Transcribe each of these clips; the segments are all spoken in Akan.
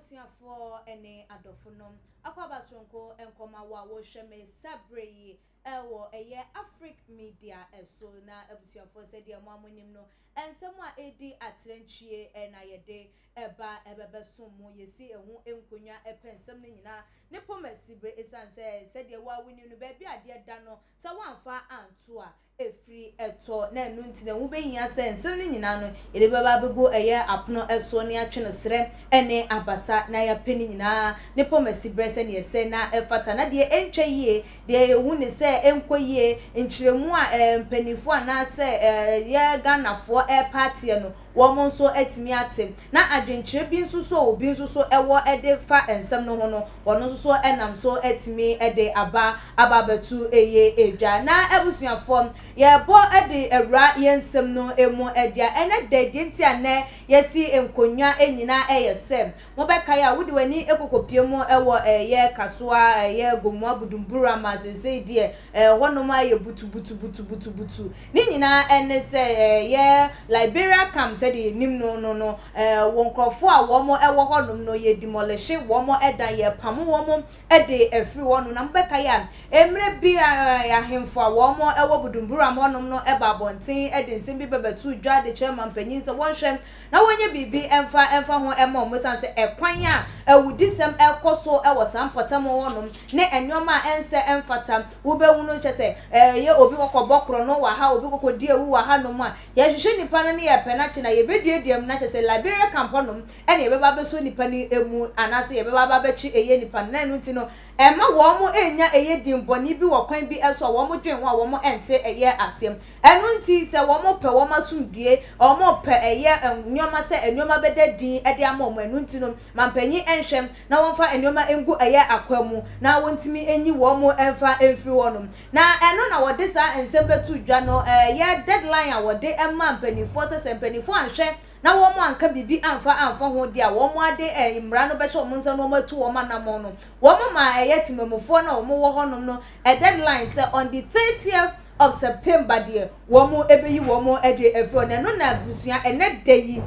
Abusuafoɔ ne adɔfonom, akwaaba soronko nkɔma wo a wohwɛ me saa berɛ yi wɔ ɛyɛ Afric Media so. Na abusuafoɔ sɛdeɛ mo a monim no, nsɛm a ɛredi atrantwie na yɛde ba bɛbɛsom mo. Yɛsi ɛho nkonnwa pɛ nsɛm no nyinaa ne poma siberɛ ɛsiane sɛ sɛdeɛ wo a wonim no, baabi a adeɛ da no, sɛ woamfa anto a, ɛfiri tɔ, na ɛno nti na ɛho bɛhia sɛ nsɛm no nyinaa no yɛde bɛba abɛgu ɛyɛ apono so na yɛatwe no serɛ ne abasa na yɛapɛ ne nyinaa ne pɔmasi berɛ sɛdeɛ ɛsɛ na ɛfata, na deɛ ɛntwa yie, deɛ yɛhu ne sɛ ɛnkɔ yie, nkyerɛmu a mpanimfoɔ anaasɛ yɛ Ghanafoɔ ɛrepa ateɛ no wɔn nso atumi ate, na adwenkyerɛ bi nso so a obi nso so wɔ de fa nsɛm no ho no, wɔn nso so nam so atumi de aba aba abɛto eye dwa. Na abusuafoɔ, yɛrebɔ de awura yɛn nsɛm no mu deɛ, ɛnɛ da yi, deɛ nti a nnɛ yɛasi nkonnwa nyinaa yɛ sɛ, mobɛkae a, wode w'ani kɔkɔpue mu wɔ ɛyɛ Kasoa, ɛyɛ Gomoa, Budumbura ma seesei deɛ Ɛhɔnom ayɛ butubutubutubutu. Ne nyinaa ne sɛ ɛyɛ Liberia camp sɛdeɛ yɛnim no no no, wɔ nkurɔfoɔ a wɔn wɔ hɔnom no, yɛ demolihye wɔn dan, yɛpamo wɔn de afiri hɔnom. Na mobɛkae a, mmerɛ bi ahemfo a wɔn wɔ Budumburam hɔnom no ba abɔnten de nsɛm bi bɛbɛtoo dwa de kyerɛ mampanyin sɛ wɔnhwɛ na wɔnyɛ biribi mfa mfa ho mma wɔn ɛsiane sɛ ɛkwan a awudisɛm rekɔ so wɔ saa mpɔtam hɔnom ne nneɛma a ɛnsɛ ɛmfata wobɛhunu kyɛ sɛ ɛyɛ obi kɔkɔbɔ korɔno wɔ ha, obi kɔkɔdi awu wɔ hanom a, yɛhwehwɛ nipa no ne yɛpɛ no akye no a, yɛbɛduadua mu na kyɛ sɛ Liberia camp hɔnom ɛna yɛbɛba abɛsɔ nipa no mu anaasɛ yɛbɛba aba abɛkye ɛyɛ nipa no na ɛno nti no ɛmma wɔn nnya ɛyɛ din bɔne bi wɔ kwan bi so a wɔn dwen ho a wɔn nte ɛyɛ aseɛ. Ɛno nti sɛ wɔn pɛ wɔn asomdue, wɔn pɛ ɛyɛ nneɛma sɛ nneɛma bɛda din de ama wɔn, ɛno nti no mampanyin nhwɛ na wɔmfa nneɛma ngu ɛyɛ akwa mu na wɔntumi nyi wɔn mfa mfiri hɔ nom. Na ɛno na wɔde saa nsɛm bɛto dwa no, ɛyɛ deadline a wɔde ma mpanimfoɔ sɛ sɛ mpanimfoɔ anhwɛ na wɔn anka biribi amfa amfa ho deɛ a, wɔn ade mmara no bɛhyɛ wɔn nsa na wɔn atu wɔn anammɔn no. Wɔn maa ɛyɛ temamufoɔ no a wɔn wɔ hɔ nom no a deadline sɛ on the 30th of September deɛ wɔn bɛyi wɔn de afiri hɔ. Na ɛno na abusua ɛnɛ da yi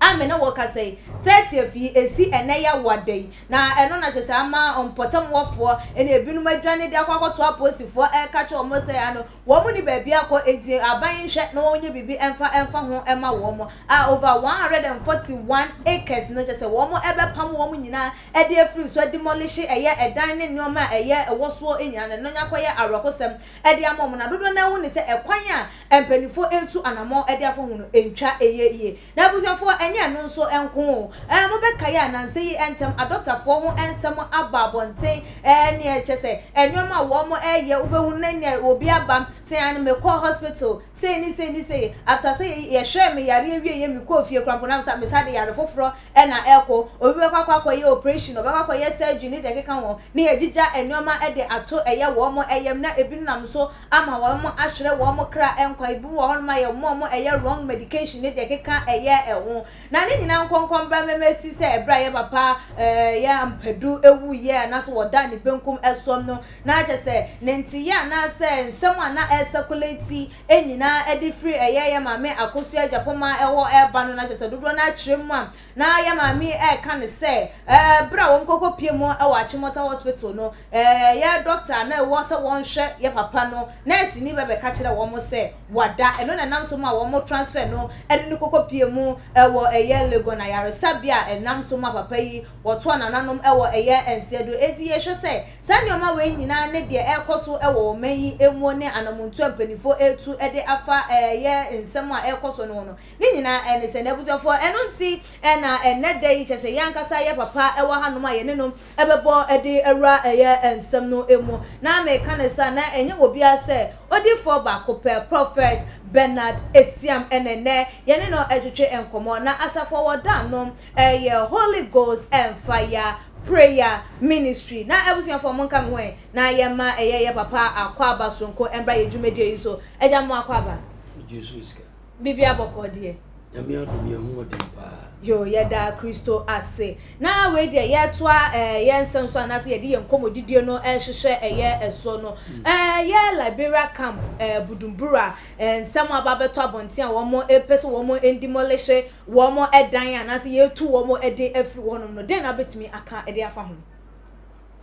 a me ne wo kasa yi, 30th yi, ɛsi ɛnɛ Yawoada yi, na ɛno na kyerɛ sɛ ama mpɔtamwafoɔ ne ebinom adwane de akɔ akɔto apolisifoɔ ɛreka kyerɛ wɔn sɛ ano wɔn nni baabi akɔ, enti aban nhwɛ na wɔnyɛ biribi mfa mfa ho mma wɔn a over 141 acres no kyerɛ sɛ wɔn ɛbɛpam wɔn nyinaa de afiri so ademɔlehye ɛyɛ ɛdan ne nneɛma a ɛyɛ ɛwɔ soɔ nyinaa no, ɛno nya kɔyɛ awerɛhosɛm de ama wɔn. Na dodoɔ no ara hu ne sɛ ɛkwan a mpanimfoɔ retu anammɔn de afa ho no ntwa ɛyɛ yie. Na abusuafoɔ, ɛnyɛ ɛno nso nko o, ɛɛ mobɛkae a nnansa yi ntɛm adɔktafoɔ ho nsɛm aba abɔnten, ɛɛ neɛ kyerɛ sɛ nneɛma a wɔn reyɛ wobɛhu na neɛ obi aba sɛ ɛɛ mekɔɔ hospital sei ne sei ne sei, after sɛ yɛhwɛɛ me yareɛ wieeɛ mekɔɔ fie koraa mpo na mesan de yare foforɔ na ɛrekɔ, obi bɛkɔ akɔ akɔyɛ operation, ɔbɛkɔ akɔyɛ surgery ne deɛ ɛkeka ho, ne yɛagyigya nneɛma de ato ɛyɛ wɔn yam na ebinom nam so ama wɔn ahwere wɔn kra nkwa, ebinom wɔ hɔnom a yɛma wɔn ɛyɛ wrong medication ne deɛ ɛkeka ɛyɛ ɛho. Na ne nyinaa nkɔnkɔn bra mɛmɛsi sɛ ɛberɛ a yɛ papa ɛyɛ Ampadu wuiɛ anaasɛ wɔdaa ne benkum soɔ no, na kyerɛ sɛ ne nteyɛ anaasɛ nsɛm a na ɛresɛkulati nyinaa de firi ɛyɛ yɛ maame Akosua Agyapong hɔ reba no, na kyerɛ sɛ dodoɔ no ara kyerɛ mu a na yɛ maame reka no sɛ berɛ a wɔn kɔkɔ pie mu wɔ Achimota Hospital no, yɛ dɔkta a na ɛwɔ sɛ wɔnhwɛ yɛ papa no, nɛɛseni bɛbɛka kyerɛ wɔn sɛ wada. Ɛno na ɛnam so ma wɔn transfer no de no kɔkɔ pie mu wɔ ɛyɛ Legon ayaresabea a ɛnam so ma papa yi wɔtoa nananom wɔ ɛyɛ nseɛ do. Enti yɛhwɛ sɛ Saa nneɛma wei nyinaa ne deɛ ɛrekɔ so wɔ ɔman yi mu ne anamontuo a mpanimfoɔ retu de afa ɛyɛ nsɛm a ɛrekɔ so no ho no, ne nyinaa ɛne sɛ, n'abusuafoɔ, ɛno nti na ɛnnɛ da yi kyerɛ sɛ yɛn ankasa yɛ papa wɔ hanom a yɛne no bɛbɔ de awura ɛyɛ nsɛm no mu. Na meka no saa na ɛnyɛ obiara sɛ odiyifoɔ baako pɛ, Prophet Bernard Esiam ɛna ɛnnɛ yɛne no retwetwe nkɔmmɔ. Na asafo a wɔda ano yɛ Holy Ghost and Fire Prayer Ministry. Na abusuafoɔ mo nka me ho ɛ na yɛ ma ɛyɛ yɛ papa Akwaaba Soronko ɛmbra yɛ dwumadie yi so. Agya mo Akwaaba. Jesu sika. Bibia bɔkɔɔ deɛ. Nyame adom yɛ ho ɔden paa. Yo, yɛda Kristo ase. Na wei deɛ yɛtoa eh, yɛn nsɛm so anaasɛ yɛde yɛn nkɔmmɔdidie no rehwehwɛ ɛyɛ ɛsoɔ no. Eh, yɛ Liberia camp eh, Budumbura eh, nsɛm aba abɛtɔ abɔnten a wɔn pɛ sɛ wɔn ndemolish wɔn dan anaasɛ yɛtu wɔn de afiri hɔnom no, dɛn na wobɛtumi aka de afa ho?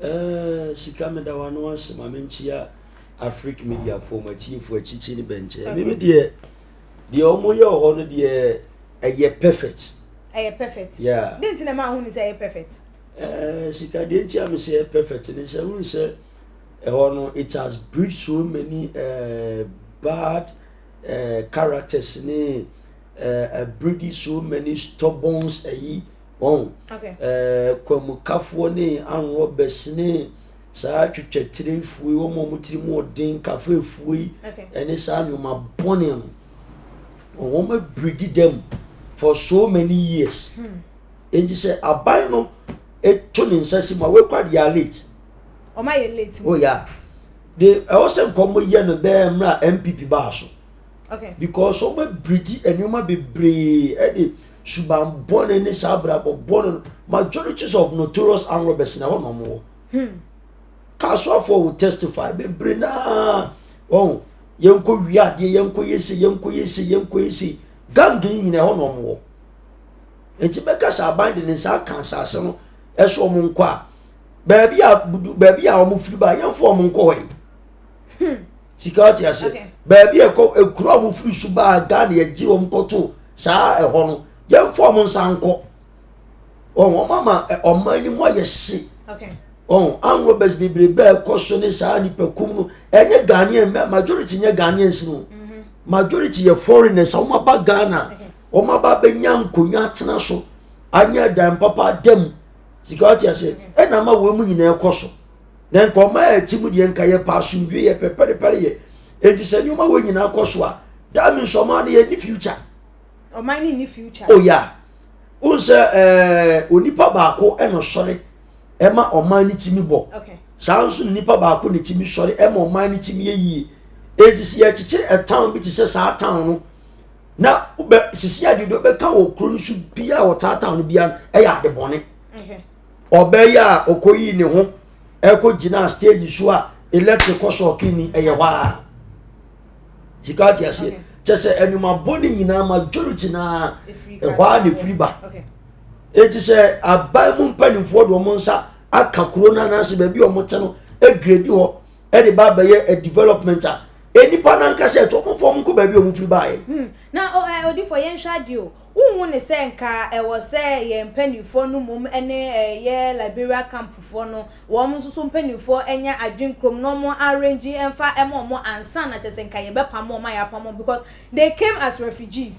Eh, sika meda w'ano ase ma menkyia Afrique media foɔ mo atiefoɔ akyikyi ne bɛnkyɛ. Meme deɛ deɛ wɔn yɛ wɔ hɔ no deɛ ɛyɛ perfect. Ɛyɛ perfect. Yeah. Deɛ nti na ɛma ahunu sɛ ɛyɛ perfect. Ɛɛ sika deɛ nti a mi sɛ ɛyɛ perfect ne sɛ n sɛ ɛhɔ no it has breed so many bad characters ne breed so many stubborn ɛyi wɔn. Okay. Kwamukafoɔ ne anrɔbɛs ne saa twitwatirefoɔ yi wɔn a wɔn tiri mu ɔden kafeefoɔ yi ɛne saa nneɛma bɔne no wɔn abiridi dɛm for so many years nti sɛ aban no eto ne nsa si mu a wekura de yɛ late. Wɔn ayɛ late. Oh yeah, de ɛwɔ sɛ nkɔmɔ yɛ no bɛɛ mmerɛ a NPP baa so. Okay. Because wɔn abiridi nneɛma bebree ɛde suban bɔne ne saa abrabɔ bɔne no majorities of notorious armed robbers na ɛhɔ na wɔn wɔ. Kasoafoɔ will testify bebree naa wɔn yɛnkɔ wie adeɛ yɛnkɔ yɛ se yɛnkɔ yɛ se yɛnkɔ yɛ se gang yi nyinaa ɛhɔ na wɔn wɔ. Nti bɛka sɛ aban de ne nsa aka asase no ɛso wɔn nkɔ a baabi a baabi a wɔn firi ba yɛnfo wɔn nkɔ hɔ yi. Sika ɔte ase baabi a ɛkɔ ekuro a wɔn firi so ba Ghana yɛgye wɔn kɔto saa ɛhɔ no yɛnfo wɔn nsa nkɔ. Wɔn wɔn ama ɔman no mu ayɛ hye. Wɔn armed robbers bebrebe a ɛkɔ so ne saa nipakum no ɛnyɛ Ghanaian majority nyɛ Ghanaians no. Majority yɛ foreigners a wɔn aba Ghana wɔn aba abɛnya nkonnwa atena so anyɛ dan papa dam sika ɔte ase ɛna ama wɔn mu nyinaa ɛkɔ so. Na nka ɔman a ɛte mu deɛ nka yɛpɛ asomdwe yɛpɛ pɛrepɛre yɛ enti sɛ nneɛma wɔ nyinaa kɔ so a that means ɔman no yɛ ne future. Ɔman no nni future. Oh yeah. Wohu sɛ ɛɛ onipa baako ɛna ɔsɔre ɛma ɔman no timi bɔ. Okay. Saa nso na nipa baako na timi sɔre ɛma ɔman no timi yɛ yie. Enti sɛ yɛkyekyere ɛtown bi te sɛ saa town no na wobɛ sisi adeɛ bɛka wɔ kuro no so biara wɔ saa town no biara ɛyɛ ade bɔne. Okay. Ɔbaa yi a ɔkɔyii ne ho ɛkɔ gyinaa stage so a electric kɔ sɔɔke ni ɛyɛ hɔ a sika ate aseɛ kyɛ sɛ ɛnuma bɔ ne nyinaa majority naa ɛhɔ a na efiri ba eti sɛ aban mu mpanimfoɔ de wɔn nsa aka kuro no anaasɛ baabi a wɔn te no egredi hɔ ɛde ba abɛyɛ a development a nipa nankasa ɛtɔ wɔn fɔm nkɔ baabi a wɔn firi baayɛ. Na odifo yɛn hwɛ adeɛ o. Wonhu no sɛ nka ɛwɔ sɛ yɛn mpaninfoɔ no mmom ne ɛyɛ Liberia camp foɔ no, wɔn nso so mpaninfoɔ nya adwene krom na wɔn arrange mfa ma wɔn ansa na kyerɛ sɛ nka yɛbɛpam wɔn a yɛapam wɔn because they came as refugees.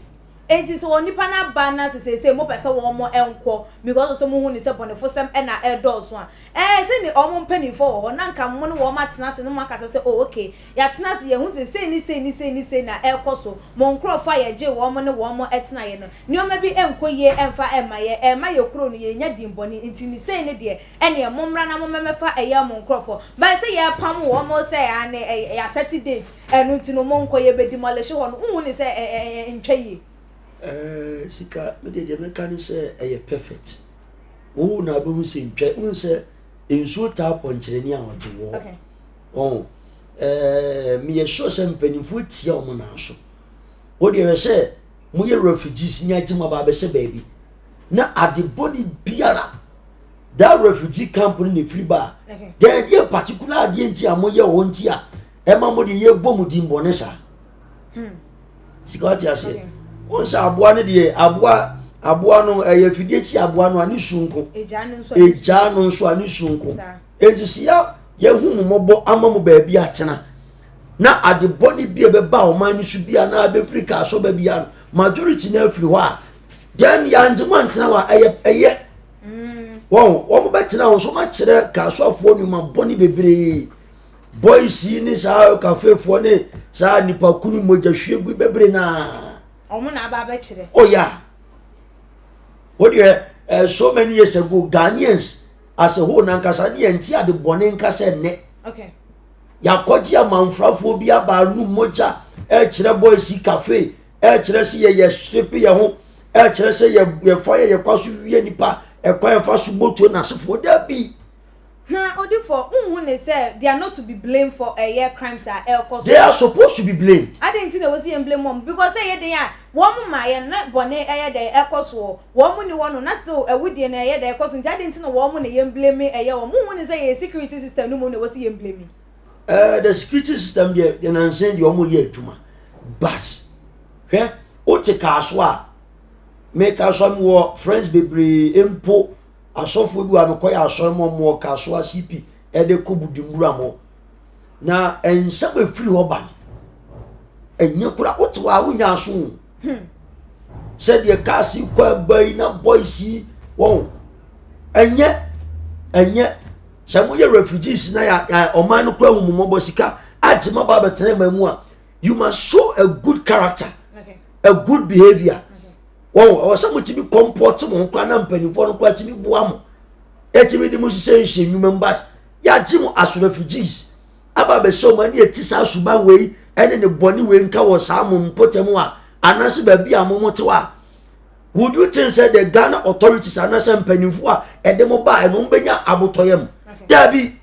Enti sɛ onipa no aba na sɛ seesei mopɛ sɛ wɔn nkɔ because of sɛ mohu no sɛ bɔnefosɛm na ɛredɔɔso a, ɛɛ sɛ ne wɔn mpaninfoɔ wɔ hɔ na nka mo ne wɔn atena ase na moakasa sɛ oh okay, Yɛatena ase, yɛahu sɛ sei ne sei ne sei ne sei na ɛrekɔ so. Mo nkurɔfoɔ a yɛgyee wɔn ne wɔn tenaeɛ no, nneɛma bi nkɔ yie mfa mma yɛn, ɛrema yɛn kuro no, yɛrenya dimmɔne, nti ne sei no deɛ, ɛnneɛ mommra na mommɛfa ɛyɛ mo nkurɔfoɔ. But sɛ yɛrepam wɔn sɛ aane, yɛasɛte date, ɛno nti no monkɔ, yɛbɛdemɔlehye hɔ no, wonhu no sɛ ɛntwa yie? Ɛɛ sika, me deɛ deɛ mɛka ne sɛ ɛyɛ perfect. Wo na wobɛhu sɛ ntwa, wohu sɛ nsuo taa pɔnkyerɛni a ɔgye wɔ. Okay. Wɔn ɛɛ meyɛ sure sɛ mpanimfoɔ tia wɔn nan so. Wo deɛ hwɛ sɛ moyɛ refugees ni agye mo aba abɛhyɛ baabi na ade bɔne biara that refugee camp no na efiri ba a deɛ deɛ particular adeɛ nti a moyɛ wɔn nti a ɛma mo de yɛbɔ mo din bɔne saa. Sika ɔte aseɛ. Wɔn sɛ aboa no deɛ aboa aboa no ɛyɛ fidie kyi aboa no a ne su nko. Egya no nso a ne su nko. Enti sɛ ya yɛahu mo mmɔbɔ ama mo baabi atena na ade bɔne bi a ɛbɛba ɔman no so bi anaa bɛfiri kaa so ba bia no majority no afiri hɔ a then yɛangye mo antena hɔ a ɛyɛ ɛyɛ mm. wɔn wɔn bɛtena hɔ nso wɔakyerɛ kaasoafoɔ nneɛma bɔne bebree boys yi ne saa kafefoɔ ne saa nipa kunu mogya hwie gu bebree naa. Wɔn na aba abɛkyerɛ. Oh yeah. What deɛ uh, so many years ago Ghanaians as a whole nankasa ne yɛn ti ade bɔne nka sɛ nnɛ. Okay. Yɛakɔgye amanfrafoɔ bi aba anum mogya ɛkyerɛ boys yi cafe ɛkyerɛ sɛ yɛyɛ strip yɛn ho. ɛkyerɛ sɛ yɛ yɛfa yɛ yɛkwa so wie nipa ɛkwan yɛfa so bɔtuo n'asefoɔ dabi. Na odifo nhu ne sɛ they are not to be blamed for ɛyɛ crimes a ɛrekɔ so. They are supposed to be blamed. Adi nti na wɔsi yɛn blame wɔn because ɛyɛ den a wɔn ma yɛn na bɔne ɛyɛ dɛ ɛkɔ soɔ wɔn ni hɔ no na still ɛwudie na ɛyɛ dɛ ɛkɔ so nti adi nti na wɔn na yɛn blame ɛyɛ wɔn nhu ne sɛ yɛ security system no mu na wɔsi yɛn blame. The security system deɛ nansan deɛ wɔn yɛ adwuma, but hwɛ, wote kaa so a meka so a mewɔ friends bebree, mpo asɔfoɔ bi wɔ a mekɔyɛ asɔre mu, ɔmo wɔ kaa so a CP ɛde kɔ Budumbura mo na nsɛm efiri hɔ ba no ɛnyɛ kora. Wote hɔ a wonya aso o sɛdeɛ cars yi kɔ ɛba yi na boys yi wɔn ɛnyɛ sɛ moyɛ refugees na yɛ ɔman no kora hu mo mmɔbɔ sika agye ma ba abɛtena ma mu a, you must show a good character, a good behaviour. Wɔn ɛwɔ sɛ motumi comport mo ho koraa na mpanimfoɔ no koraa tumi boa mo, ɛtumi de mo hyehyɛ nhyɛ nnwuma mu ba. Yɛagye mo as refugees aba abɛhyɛ ɔmo ani eti saa suban wei ɛne ne bɔne wei nka wɔ saa mo mpɔtam a anaasɛ baabi a mo mo te hɔ a, would you think sɛ the Ghana authorities anaasɛ mpanimfoɔ a ɛde mo ba ɛno mbɛnya abotɔyɛ mu? Dabi,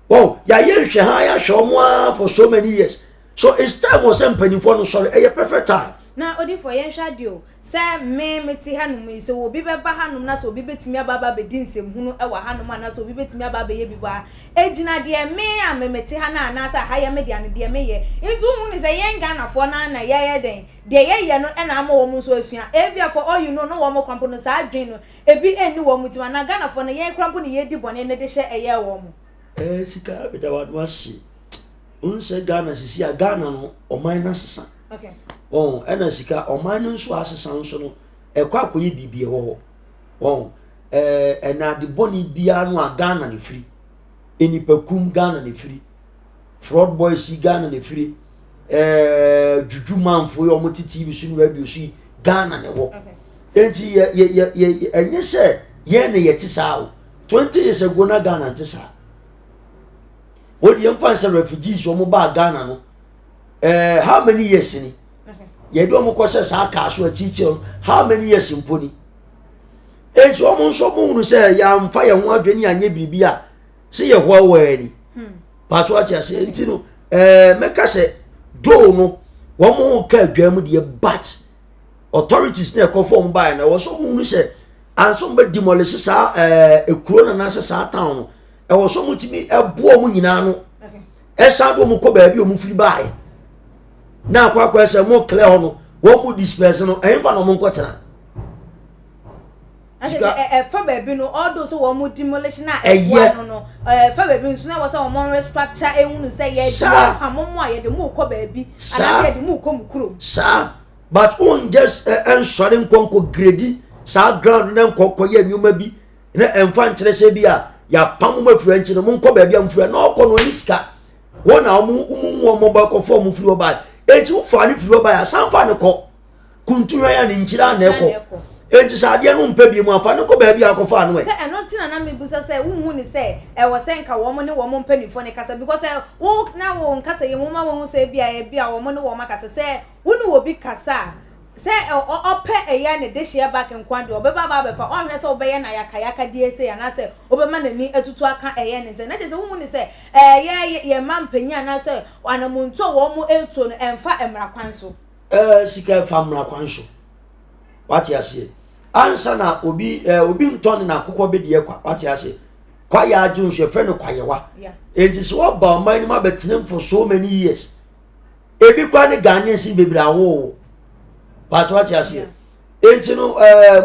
wɔn yɛayɛ nhwɛ ha, yɛahwɛ wɔn ara for so many years, so it's time wɔ sɛ mpanimfoɔ no sɔre. Ɛyɛ perfect time. Na odifo, yɛn hwɛ adeɛ o, sɛ me mete hanom yi, sɛ obi bɛba hanom na sɛ obi bɛtumi aba abɛdi nsɛmhunu wɔ hanom anaasɛ obi bɛtumi aba abɛyɛ bi bɔ a, egyina deɛ me a me mete ha na anaasɛ aha yɛ me deɛ no deɛ meyɛ. Nti wohu ne sɛ yɛn Ghanafoɔ no na yɛyɛ den deɛ yɛyɛ no ɛna ama wɔn nso asua. Ebia for all you know no, wɔn krampo no saa adwene no ebi ɛnni wɔn tirim ana Ghanafoɔ no yɛn krampo no yɛdi bɔne ne de hyɛ ɛyɛ wɔn. Sika bɛda wa no ase n sɛ Ghana sisi a Ghana no ɔman no asesa. Wɔn ɛna sika ɔman no nso asesa nso no ɛkɔ akɔyɛ biribi ɛwɔ hɔ. Wɔn ɛna ade bɔne biara no a Ghana ne firi nipakum, Ghana ne firi fraud boys yi, Ghana ne firi juju manfo yi a wɔn te TV so ne radio so yi, Ghana ne wɔ. Nti yɛ yɛ yɛ yɛ ɛnyɛ sɛ yɛn na yɛte saa o. 20 years ago na Ghana nte saa. Wɔde yɛn fa sɛ refugees wɔn baa Ghana no, how many years ni yɛde wɔn kɔ sɛ saa kaa so akyirikyiri no? How many years mpo ni? Eti wɔn nso wɔn hunu sɛ yɛamfa yɛn ho adwene anyɛ biribi a sɛ yɛ hɔ awɔ ani paato ate ase. Nti no mɛka sɛ doo no wɔn ka adwa mu deɛ, but authorities na ɛkɔ fɔm baa na ɛwɔ so wɔn hunu sɛ anso wɔn bɛ demolish saa ekuro na anaasɛ saa town no, ɛwɔ so wɔn tumi ɛboɔ wɔn nyinaa no ɛsan de wɔn kɔ baabi a wɔn firi baeɛ na akɔ sɛ mo clear hɔ no, wɔn mu disperse no, ɛyɛn fa na wɔn nkɔ tena. Sika ɛfa baabi no, although sɛ wɔn mo demolition a ɛboa no, ɛfa baabi nso na wɔ sɛ wɔn restructure ehunu sɛ yɛde wɔn pam mo a yɛde mo kɔ baabi anaasɛ yɛde mo kɔ mo kurom. Saa, but on just ɛnsɔre nkɔnkɔ grade saa ground na nkɔkɔ yɛ nneɛma bi na ɛnfa nkyerɛ sɛ bi a yɛapam mo afiri nkyi no, mo nkɔ baabi a mo firi na ɔkɔ no ɔne sika wɔn na wɔn mu wɔn bɔ ɛkɔfɔ wɔn firi hɔ baa. Eti wofa ne firi hɔ baa, asan fa ne kɔ kuntun ya ne nkyira na ɛkɔ. Eti sɛ adeɛ no mpɛ bi mu afa ne kɔ baabi a akɔfa ano ɛ. Sɛ ɛno nti na mebusa sɛ wohu ne sɛ ɛwɔ sɛ nka wɔn ne wɔn mpanimfoɔ ne kasa, because sɛ wo na wo nkasa yi mo ma wɔn sɛ ebi a wɔn ne wɔn akasa, sɛ wo ne obi kasa a, sɛ ɔpɛ ɛyɛ ne de hyɛ back nko adeɛ ɔbɛba aba abɛfa, ɔnhwɛ sɛ ɔbɛyɛ na yakayaka deɛ sɛ anaasɛ ɔbɛma n'ani atutu aka ɛyɛ ne nsɛm na kyerɛ sɛ wohu ne sɛ ɛyɛ yɛn mma mpanyin anaasɛ anamontu a wɔn mo etuo no ɛnfa mmara kwan so. Sika ɛfa mmara kwan so, wate aseɛ? Ansa na obi ntɔ ne n'akokɔ bi deɛ kwa, wate aseɛ? Kwayɛ agye nso yɛfrɛ no kwayɛwa. Enti sɛ wɔba ɔman no mu abɛtena for so many years, ebi koraa ne Ghanaians bebree awoo, wate aseɛ? Enti no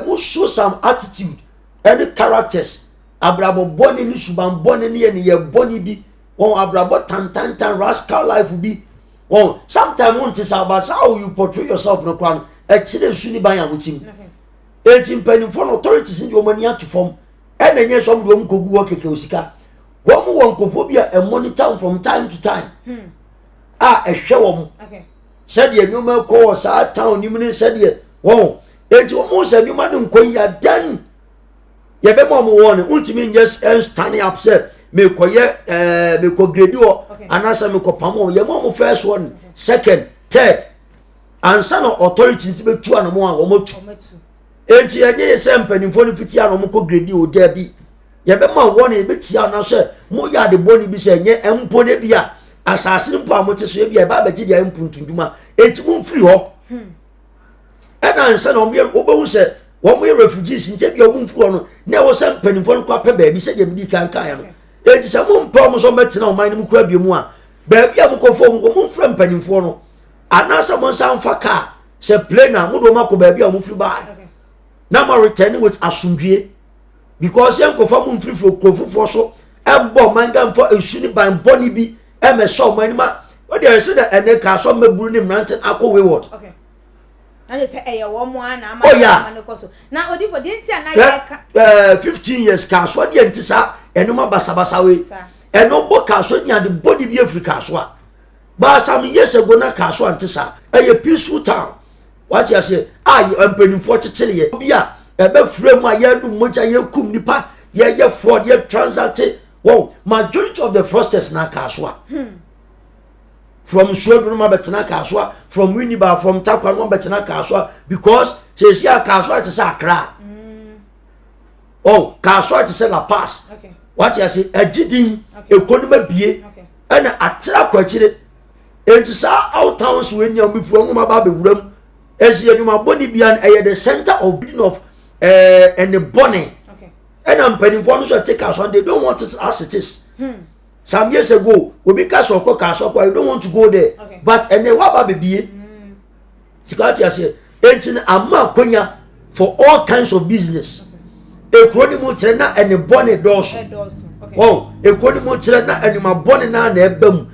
mo show some attitude ɛne characters, abrabɔ bɔne ne suban bɔne ne yɛ ne yɛ bɔne bi, wɔn abrabɔ tantantan, rascal life bi wɔn. Sometimes wɔn ti sa aba how you portray yourself no koraa no ɛkyerɛ nsu ne ban a wɔti mu. Eti mpanyinfoɔ no, authorities ne deɛ wɔn ani ato fam ɛna nyɛ sɛ wɔn de wɔn kɔgu hɔ kɛkɛ. Osika wɔn wɔ nkurɔfoɔ bi a ɛmonitor from time to time a ɛhwɛ wɔn sɛdeɛ nneɛma kɔ wɔ saa town nim ne sɛdeɛ wɔn. Eti wɔn sɛ nneɛma no nkɔ yi adan yɛbɛma wɔn wɔ no ntumi nyɛ standing up sɛ mekɔyɛ mekɔ grade hɔ anaasɛ mekɔ pam wɔn. Yɛma wɔn first one, second, third. Ansa na authorities bɛtu anamɔ a wɔn atu. Enti ɛnyɛ yɛ sɛ mpanimfoɔ no fiti a na wɔn kɔ grade o daabi. Yɛbɛma wɔn yɛbɛtia no sɛ moyɛ ade bɔne bi sɛ ɛnyɛ mpo no bi a asase no mpo a mote so ebi a ɛba abɛgye deɛ mpuntundwuma enti momfiri hɔ. Hmm. Ɛna ansa na wɔn yɛ wɔbɛhu sɛ wɔn yɛ refugees nti ebi a wɔn mfiri hɔ no na ɛwɔ sɛ mpanimfoɔ no kɔ apɛ baabi sɛdeɛ medi kan kaeɛ no. Enti sɛ mompɛ wɔn sɛ wɔbɛtena ɔman no mu kura bio mu a baabi a mokɔfɔ wɔn wɔn mfrɛ mpanimfoɔ no anaasɛ mo nsa mfa kaa sɛ plane a mode wɔn akɔ baabi a wɔn firi baa na mo return with asomdwie because yɛn nkɔfa mo mfirifiri kuro foforɔ so ɛmbɔ ɔman ga mfa esu ne ban bɔne bi ɛmɛsɛ ɔman no ma wɔde ɛsɛ dɛ ɛnɛ kaa so mmɛburu ne mmerante akɔ wayward. Okay. na de sɛ ɛyɛ wɔn a na ama oh, yeah. ama no kɔ so na odifo deɛ nti a na yɛka. ɛɛ 15 years kaa so deɛ nti saa ɛnoma basabasa wei ɛno bɔ kaa so nya de bɔ ne bi afiri kaa so a but some years ago na kaa so ante saa ɛyɛ peaceful town wate aseɛ a mpanimfoɔ kyekyere yɛ bi a ɛbɛfrɛ mu a yɛnum mogya yɛkum nipa yɛyɛ fraud yɛ transact wɔn majority of the fraudsters na kaa so a. Hmm. From Suadu no ma bɛtena Kasoa, from Winneba, from Tarkwa no ma bɛtena Kasoa because sɛsi a Kasoa te sɛ Accra. Mm. Oh, Kasoa te sɛ La Paz. Okay. Wate ase agye din ekuro no ma bie ɛna atra kɔ akyire. Enti saa out towns wei nea wɔn bɛfiri wɔn aba abɛwura mu. Ɛsi adwuma bɔne bia no ɛyɛ the center of building of ɛɛ ɛne bɔne. Ɛna mpanimfoɔ no nso ɛte Kasoa they don't want it as it is. Hmm. Some years ago, obi ka sɛ ɔkɔ Kasoa kɔ, you don't want to go there. Okay. But ɛnɛ waba bebie. Mm. Sika ate aseɛ. Enti no ama akonya for all kinds of business. Ekuro ne mu kyerɛ na ɛne bɔne dɔɔso. Wɔn ekuro ne mu kyerɛ na ɛnuma bɔne na na ɛba mu.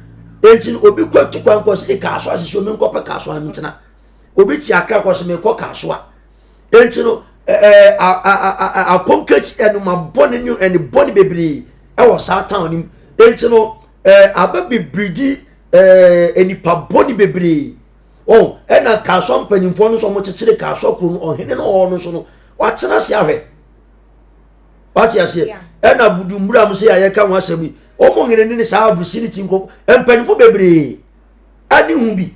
Enti no obi kɔ etu kwan kɔ sɛ Kasoa sisi omi nkɔpɛ Kasoa ntena. Obi ti akra kɔ sɛ mekɔ Kasoa. Enti no ɛɛ akɔnkakyi ɛnuma bɔne ne ɛne bɔne bebree. ɛwɔ saa town no mu enti no ɛɛ aba bebree di ɛɛ nipa bɔne bebree ɔn ɛna kasoa mpanimfoɔ no nso wɔn kyekyere kasoa kuro no ɔhene no ɔwɔ no nso no watena ase ahwɛ wate aseɛ ɛna budumbura mu sɛ yɛka ho asɛm yi wɔn hene ne saa vicinity nko mpanimfoɔ bebree ɛne ho bi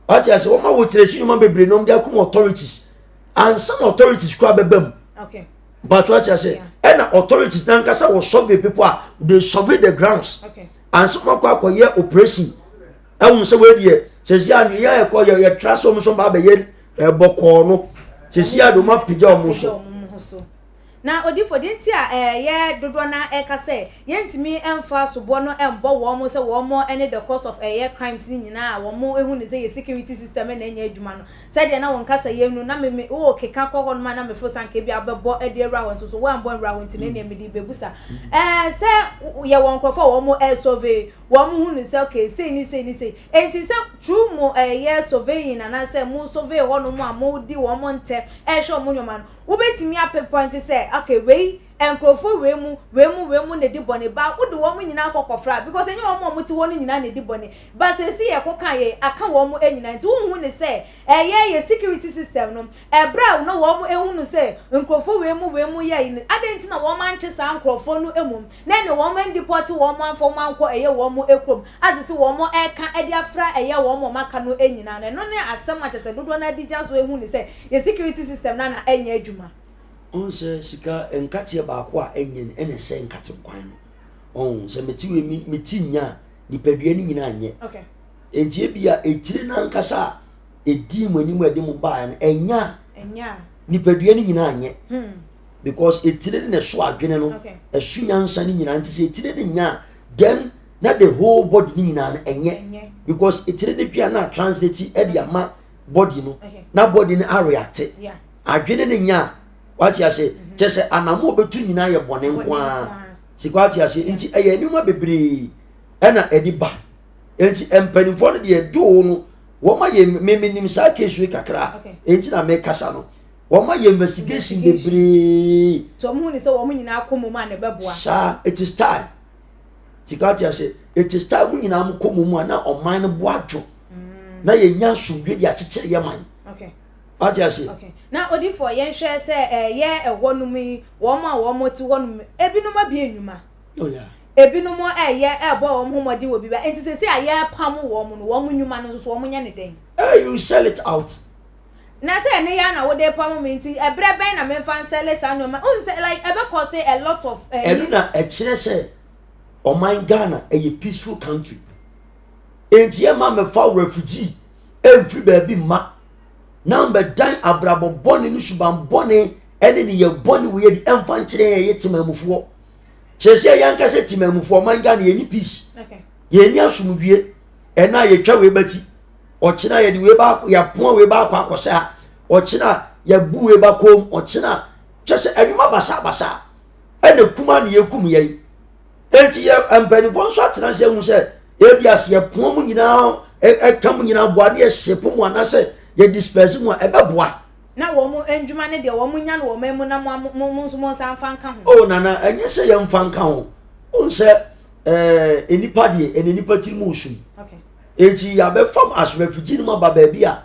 wate aseɛ wɔn a wɔkyerɛ si nnwuma bebree na wɔn de akum authorities ansa na authorities kura bɛba mu. Okay. But what I say, ɛna authorities nankasa wɔ survey people a they survey the grounds. Ansa wɔn akɔ akɔyɛ operation. Ɛwɔ sɛ wɔn deɛ sɛsi a yɛ ɛkɔ yɛ yɛ tra so wɔn so ba abɛyɛ ɛbɔkɔɔ no sɛsi a de wɔn apagya wɔn so. Na odifo deɛ nti a ɛyɛ dodoɔ na ɛka sɛ yɛntumi mfa soboɔ no mbɔ wɔn sɛ wɔn ne the cause of ɛyɛ crimes ne nyinaa a wɔn ehu ne sɛ yɛ security system na ɛnyɛ adwuma no Sɛdeɛ na wo nkasa yɛ nu na me me worekeka kɔ hɔnom a na mefeel sɛ anka ebia wobɛbɔ de awura hɔ nso so woambɔ anwura hɔ nti no ɛnneɛ mede rebɛbusa. Ɛɛ sɛ yɛwɔ nkurɔfoɔ a wɔn ɛresurvey wɔn hunu sɛ okay sei ne sei ne sei enti sɛ through mo ɛyɛ surveying anaasɛ mo survey hɔnom a modi wɔn ntɛ ɛrehwɛ wɔn nneɛma no wobɛtumi apinpoint sɛ okay wei nkurɔfoɔ wei mu wei mu wei mu na ɛdi bɔne ba wode wɔn nyinaa kɔ kɔfra because ɛnyɛ wɔn a wɔte hɔ no nyinaa na ɛdi bɔne But seesei yɛkɔ ka yɛ aka wɔn nyinaa nti wonhu ne sɛ ɛyɛ yɛ security system no ɛberɛ a na wɔn ehunu sɛ nkurɔfoɔ wei mu wei mu yɛ no adɛn nti na wɔn ankye saa nkurɔfoɔ no mmom na ɛne wɔn andipɔte wɔn amfa wɔn ankɔ ɛyɛ wɔn kurom ase sɛ wɔn ɛka ɛde afra ɛyɛ wɔn wɔn aka no nyinaa no ɛno ne asɛm a kyɛ sɛ dodoɔ no adi gyina so ehu ne sɛ yɛ security system no na ɛnyɛ adwuma. Wohu sɛ sika nkateɛ baako a ɛnyɛ no ɛna ɛsɛ nkate nkwan no. Ɔn sɛ mete wei mete nya a nipadua no nyinaa nyɛ. Enti ebia etire no ankasa a edii mo anim a ɛde mo baeɛ no ɛnyɛ a nipadua no nyinaa nyɛ. Hmm. Because etire no na ɛso adwene no, ɛso nyansa no nyinaa nti sɛ etire no nya a then na the whole body no nyinaa no ɛnyɛ. Because etire no dua na translate ɛde ama body no na body no areacte. Adwene no nya a wate ase mhm. kyɛ sɛ anamo obetu nyinaa yɛ bɔne nko ara. Sika wate ase nti ɛyɛ nneɛma bebree ɛna ɛde ba nti mpanimfoɔ no deɛ doo no wɔn ayɛ mmemme saa case yi kakra nti na mekasa no wɔn ayɛ investigation bebree. tí wɔn hu ni sɛ wɔn nyinaa kɔ mu a na ɛbɛboa. saa it is time sika wate ase it is time mo nyinaa mo kɔ mu a na ɔman no bo adwo mm. na yɛnya asomdwe de akyekyere yɛ man. Okay. Wate ase? Okay. Na odifoɔ yɛnhwɛ sɛ ɛyɛ ɛhɔ nom yi wɔn a wɔn te hɔ nom ebinom abie nnwuma. Oh yeah. Ebinom reyɛ rebɔ wɔn ho mmɔden wɔ biribi a, enti seesei a yɛrepam wɔn no, wɔn nnwuma no nso so wɔnyɛ no dɛn? Eh, you sell it out. Na sɛ ɛne yɛ na wode pam me nti, ɛberɛ bɛn na memfa nsɛle saa nneɛma? Wohu sɛ like ɛbɛ cause a lot of. Eh, Ɛno na ɛkyerɛ sɛ ɔman Ghana ɛyɛ peaceful country. Enti ɛma mɛfa refugee ɛmfiri baabi mma na mbɛdan abrabɔ bɔne ne suban bɔne ɛne ne yɛ bɔne wei adi ɛmfa nkyerɛ yɛn yɛ temamufoɔ. Kyerɛ sɛ yɛn ankasa temamufoɔ ɔman Ghana yɛni peace. Yɛni asomdwie. Ɛna yɛtwa wei bɛti. Ɔkyena yɛde wei baako yɛapoa wei baako akɔhyɛ ha. Ɔkyena yɛbu wei ba kɔn ɔkyena kyerɛ sɛ ɛnwuma basabasa ɛna kuma ne yɛkum yɛn. Enti yɛ mpanimfoɔ nso atena ase ahu sɛ ebi ase yɛpoa mu nyinaa ɛka mu nyinaa boa ne yɛsepo mu anaasɛ yɛ disperse mu a ɛbɛboa. Na wɔn ndwuma ne deɛ wɔn nya no wɔn mu na mo mo mo nso mo nsa nfa nka ho. Oh nana ɛnyɛ sɛ yɛn nfa nka ho n sɛ ɛɛ nipa deɛ ɛna nipa tiri mu sum eti yabɛfam as refugee no mu aba baabi a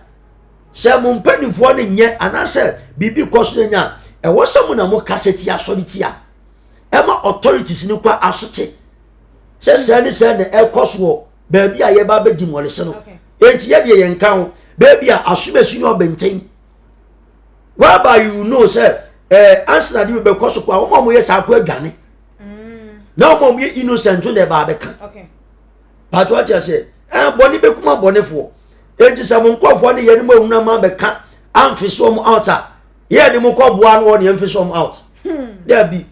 sɛ mo mpanimfoɔ no nyɛ anaasɛ biribi kɔ so nya ɛwɔ sɛ mo na mo kasa tia asɔre tia ɛma authorities no kɔ asote sɛ sɛ ne sɛ na ɛkɔ so wɔ baabi a yɛba abɛdi mmɔlese no enti yɛdeɛ yɛnka ho baabi a asomasi ne ɔbɛnten whereby you know sɛ eh, ansa na de bɛkɔ so kɔ a wɔn a wɔyɛ saa kɔ adwane mm. na wɔn a wɔyɛ innocent na ɛba abɛka pàtó akyɛ sɛ ɛn eh, bɔne bɛkum abɔnefoɔ enti sɛ mo nkurɔfoɔ ne yɛn mo ahunu ama bɛka amfe so wɔn out a yɛn de mo kɔ boa no wɔ ne yɛn so wɔn out hmm. daabi.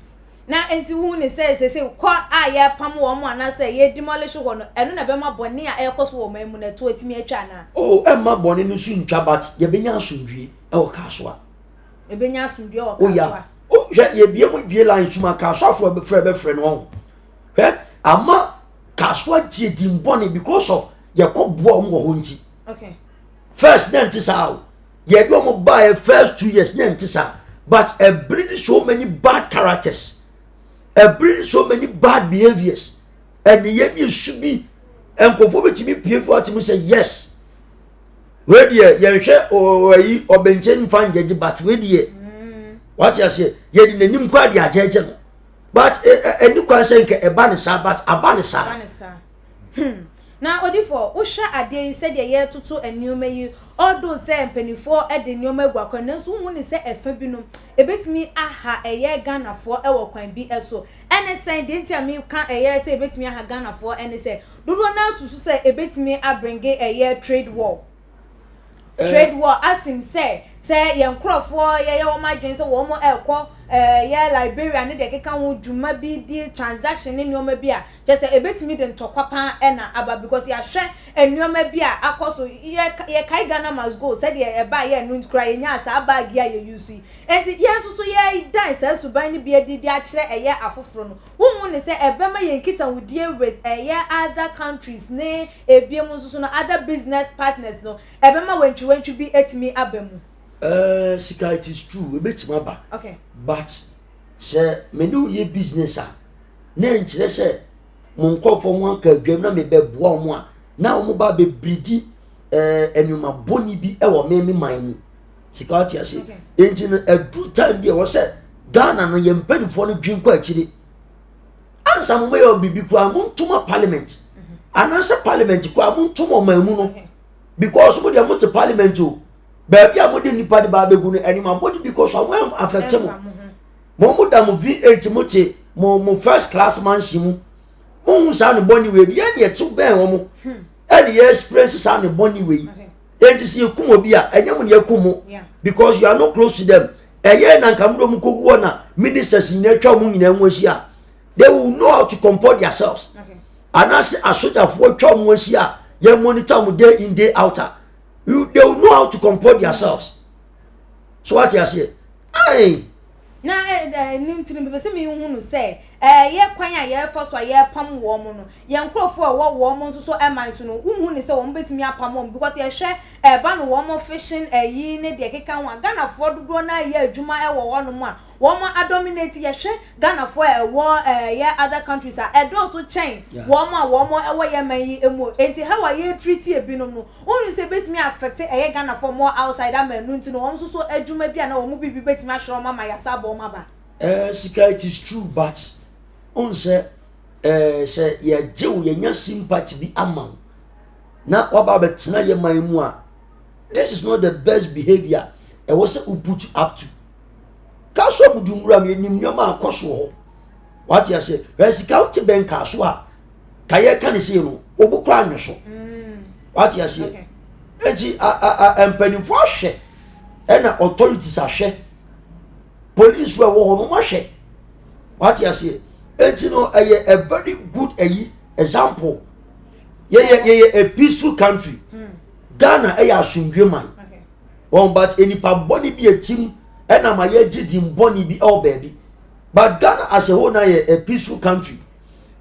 Na enti wohu no sɛ seesei kɔ a yɛrepam wɔn anaasɛ yɛredemolish hɔ no, ɛno na ɛbɛma bɔne a ɛrekɔ so wɔ ɔman mu no ɛto atumi atwa anaa? Oh, ɛmma bɔne no so ntwa but yɛbɛnya asomdwie wɔ Kasoa. Yɛbɛnya asomdwie wɔ Oh yeah. Kasoa. Oh, hwɛ yɛbie mu bie line suma Kasoafoɔ bɛfrɛ bɛfrɛ no ɔho. Hwɛ ama Kasoa gye din bɔne because of yɛkɔ boa wɔn wɔ hɔ nti. Okay. First na ɛnte saa o. Yɛde wɔn baeɛ first 2 years na ɛnte saa but ɛbere ne so many bad characters ɛbere ne so many bad behaviours ɛneyɛ ne esu bi nkurɔfoɔ bɛtumi pie fo atumi sɛ yes wei deɛ yɛnhwɛ ɔyi ɔbɛnkyɛn nfa ngyɛgye but wei deɛ wate aseɛ yɛde n'anim kɔ ade agyɛgye no but ɛni kwan sɛ nka ɛba ne saa but aba ne saa. Na odifoɔ, wohwɛ adeɛ yi sɛdeɛ yɛretoto nneɛma yi, although sɛ mpanimfoɔ de nneɛma agu akwan nanso wohu ne sɛ ɛfa bi no, ɛbɛtumi aha ɛyɛ Ghanafoɔ wɔ kwan bi so. Ɛne sɛn, deɛ nti a meka ɛyɛ sɛ ɛbɛtumi aha Ghanafoɔ ɛne sɛ, dodoɔ no ara susu sɛ ɛbɛtumi abringe ɛyɛ trade war. Trade war asim sɛ sɛ yɛn nkorɔfoɔ yɛyɛ wɔn adwene sɛ wɔn ɛrekɔ ɛyɛ Liberia ne deɛ ɛkeka ho dwuma bi di transaction ne nneɛma bi a kyerɛ sɛ ɛbɛtumi de ntɔkwa paa ɛna aba because yɛahwɛ nneɛma bi a akɔ so yɛ yɛkae Ghana must go sɛdeɛ ɛbaa yɛ ɛno koraa yɛnyaa saa bag yi a yɛ use yi nti yɛn nso so yɛdan saa suban no bi adi de akyerɛ ɛyɛ afoforɔ no wonhu ne sɛ ɛbɛma yɛn nkitahodie with ɛyɛ other countries ne Ebiem nso so no, other business partners no, ɛbɛma wantwiwantwi bi atumi aba mu. Eh, sika it is true, ebetumi aba. Okay. But sɛ me ne wo yɛ business a, na ɛnkyerɛ sɛ mo nkurɔfoɔ ho aka adwam na mebɛboa wɔn a, na wɔn ba bɛbiridi eh, nneɛma bɔne bi wɔ me me man mu. Sika ɔte ase. Okay. Enti no, ɛduru time bi a ɛwɔ sɛ Ghana no yɛn mpanimfoɔ no dwen kɔ akyire. Ansa mo bɛyɛ biribi koraa mo ntoma parliament anaasɛ parliament koraa mo ntoma ɔman mu no because mo deɛ mo te parliament o baabi a mo de nipa de ba abɛgu no ɛnum abɔ ne bi kɔ so a mo affect mo mo mo da mo v8 mo te mo mo first class mansion mu mo hu saa ne bɔ ne wei bi yɛn deɛ te bɛn wɔn ɛne yɛ experience saa ne bɔ ne wei eti si ekum obi a ɛnyɛ mo ne ekum mo because you are not close to them. Ɛyɛ na nka mo de wɔn kɔgu hɔ na ministers nyinaa atwa wɔn nyinaa ho ahyia they will know how to comport themselves anaasɛ asogyafoɔ atwa wɔn ahyia a yɛn monitor wɔn day in day out a they will know how to comport themselves so wate aseɛ ayi. Na ɛno nti no mepɛ sɛ mehu no sɛ ɛyɛ kwan a yɛfa so a yɛpam wɔn no yɛn nkurɔfoɔ a ɛwɔ wɔn nso so man so no wohu ne sɛ wɔn bɛtumi apam wɔn because yɛhwɛ ɛba no wɔn fishing ɛyi ne deɛ ɛkeka ho a Ghanafoɔ dodoɔ no ara yɛ adwuma ɛwɔ hɔnom a wɔn adominate yɛhwɛ Ghanafoɔ a ɛwɔ ɛyɛ other countries a ɛdɔɔso kyɛn wɔn a wɔn ɛwɔ yɛn man yi mu enti how a yɛ treat ebinom no wohu sɛ ebetumi affect ɛyɛ Ghanafoɔ more outside ama ɛno nti no wɔn nso so adwuma bi a na wɔn biribi betumi ahwɛ wɔn ama yasa abɔ wɔn aba. Ɛɛ sika it is true but n sɛ. ɛɛ sɛ yɛgye wo yɛnya sympathy bi ama wo na waba abɛtena yɛ man mu a this is not the best behaviour ɛwɔ sɛ wo put up to kaso abudu nwura mu yɛnim nneɛma akɔ so hɔ wate aseɛ hwɛ sika wote bɛn kaa so a ka yɛka ne sei no obo koraa nwe so mm. wate aseɛ nti mpanimfoɔ ahwɛ ɛna authorities ahwɛ police fo ɛwɔ hɔ no wɔahwɛ wate aseɛ nti no ɛyɛ a very good ɛyi example yɛyɛ yɛyɛ a peaceful country hmm. Ghana ɛyɛ asomdwe man wɔn but nipa bɔne bi ekyim ɛna ma yɛgye di bɔne bi ɛwɔ baabi but Ghana as a whole na yɛ a peaceful country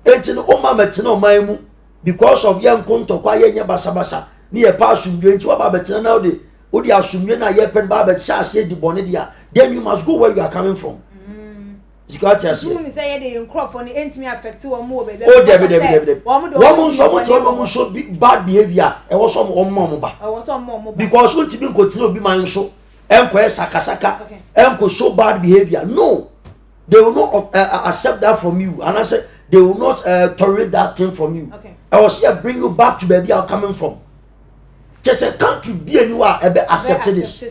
eti no ɔma mɛtena ɔman mu because of yɛn nko ntɔkwa yɛn nyɛ basabasa ne yɛ pa asomdwe nti waba abɛtena na ɔde wode asomdwe na yɛpɛ no ba abɛhyɛ aseɛ di bɔne deɛ then you must go where you are coming from. Mm. Sika ɔte aseɛ. Tumi sɛ yɛde yɛn nkurɔfoɔ no ntumi affect wɔn wɔ baabi. O dabi dabi dabi dabi. Wɔn nso wɔn te wɔn nso bad behaviour ɛwɔ sɛ wɔn mma wɔn ba. Ɛwɔ sɛ wɔn mma wɔn ba. Because wɔn ntumi nkɔ tena obi man so ɛnkɔ yɛ sakasaka ɛnkɔ show bad behaviour no they will not uh, uh, accept that from you and I say they will not uh, tolerate that thing from you. Ɛwɔ sɛ bring you back to baabi a coming from. Kyɛ sɛ country bi ani hɔ a ɛbɛ accept this.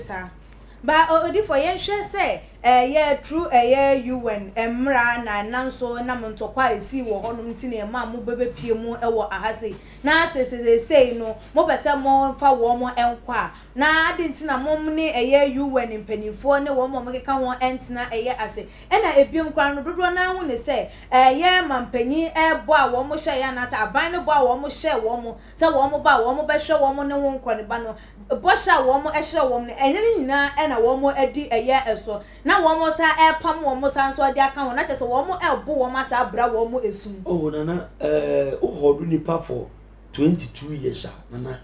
Ba odifo yɛnhwɛ sɛ ɛyɛ true ɛyɛ UN mmra na ɛnam so nam ntɔkwa a esii wɔ hɔnom nti na ɛmaa mo bɛbɛpie mu wɔ aha sei na sɛ seesei no mopɛ sɛ momfa wɔn nkɔ a na ade nti na mo ne ɛyɛ UN mpanimfoɔ ne wɔn a wɔkeka ho ntena ɛyɛ ase ɛna ebiom koraa no dodoɔ no ara hu ne sɛ ɛyɛ mampanyin ɛbɔ a wɔn hyɛ yɛ anaasɛ aban no bɔ a wɔn hyɛ wɔn sɛ wɔn ba a wɔn bɛhwɛ wɔn ne ho nkɔ ne ba no bɔhyɛ a wɔn hyɛ wɔn no ɛnyɛ ne nyinaa na wɔn adi ɛyɛ so na wɔn sa ɛpam wɔn sa nso de aka ho na kyerɛ sɛ wɔn ɛbo wɔn asa abra wɔn esum. Oh nana ɛɛ eh, wohɔdo nipa for 22 years a nana.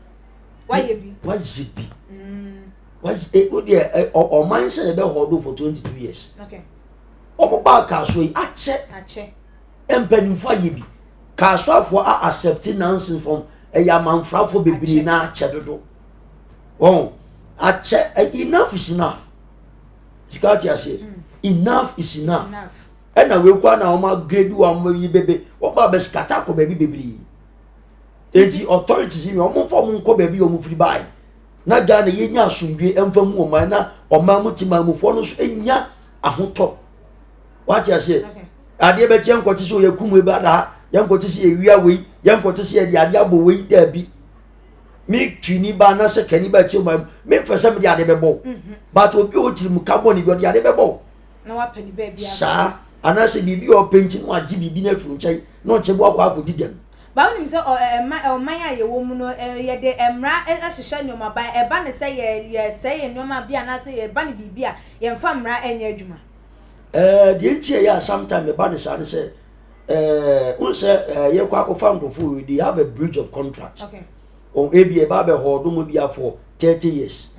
Wayɛ bi. Wayɛ bi. Mm. Wayɛ eh, wo deɛ eh, ɔman sɛ ɛbɛ hɔdo for 22 years. Okay. Wɔn ba akaaso yi akyɛ. Akyɛ. Mpanimfoɔ ayɛ bi. Kasoafoɔ a accept nonsense from ɛyɛ amanfrafoɔ bebree na akyɛ dodo. Wɔn akyɛ enough is enough. Sika te aseɛ. Mm. Enough is enough. Ɛna wei kɔ na wɔn agrade wɔn yi bebe wɔn ba bɛ scatter akɔ baabi bebree. Eti authorities yi wɔn mfa wɔn nkɔ baabi wɔn firi baayi. Na Ghana yɛ nya asomdwe mfa mu ɔman na ɔman mu te maamufoɔ no nso nya ahotɔ. Wate aseɛ. Adeɛ bɛkyɛ nkɔte sɛ ɔyɛ kum ebe ada ha yɛnkɔte sɛ yɛwia wei yɛnkɔte sɛ yɛde adeɛ abɔ wei daabi me twini ba anaasɛ kani ba akyire ma memfɛ sɛ mede adeɛ bɛbɔ wo mhm. but obi a ɔkyiri mu ka bɔ ne bi ɔde adeɛ bɛbɔ wo saa anaasɛ biribi a ɔpɛ nti na wagye biribi no afiri nkyɛn na ɔkyɛ bu akɔ akɔdi dɛm Ba wonim sɛ ɔman a yɛwɔ mu no yɛde mmara hyehyɛ nneɛma ba ɛba ne sɛ yɛsɛe yɛn nneɛma bi anaasɛ yɛba ne biribi a yɛmfa mmara nyɛ adwuma. Ɛɛ deɛ nti ɛyɛ a sometimes ɛba ne saa ne sɛ ɛɛ n sɛ ɛɛ yɛkɔ akɔfa nkurɔfoɔ they have a breach of contract. Okay. Wɔn ebi ɛba abɛ hɔ ɔdom bi for 30 years.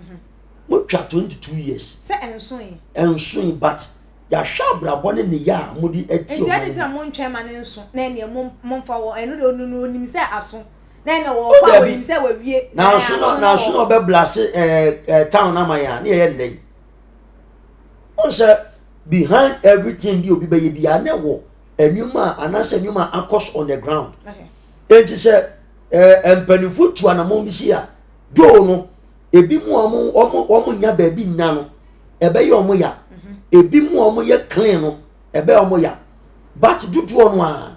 Mo twa 22 years. Sɛ ɛnso yi. Ɛnso yi but yɛahwɛ abrabɔ ne ne yɛ a mo de ɛti ɔman. Nti ɛde tena mo ntwɛn ma ne nso na ɛnea mo mo nfa wɔ ɛno de onu no onim sɛ aso na ɛna wɔ kɔ a onim sɛ wawie. Nanso na nanso na ɔbɛ blast ɛɛ ɛɛ town ama yɛn a ne yɛ yɛ nnɛ yi. Wɔn sɛ behind everything bi obi bɛyɛ bi a na ɛwɔ nneɛma a anaasɛ nneɛma a akɔ so on the ground. Eti sɛ ɛɛ mpanimfoɔ tu anamɔn bi si a doo no ebi mu a wɔn wɔn wɔn nya baabi nna no ɛbɛyɛ wɔn ya mhm. ebi mu a wɔn yɛ clean no ɛbɛyɛ wɔn ya but dodoɔ no a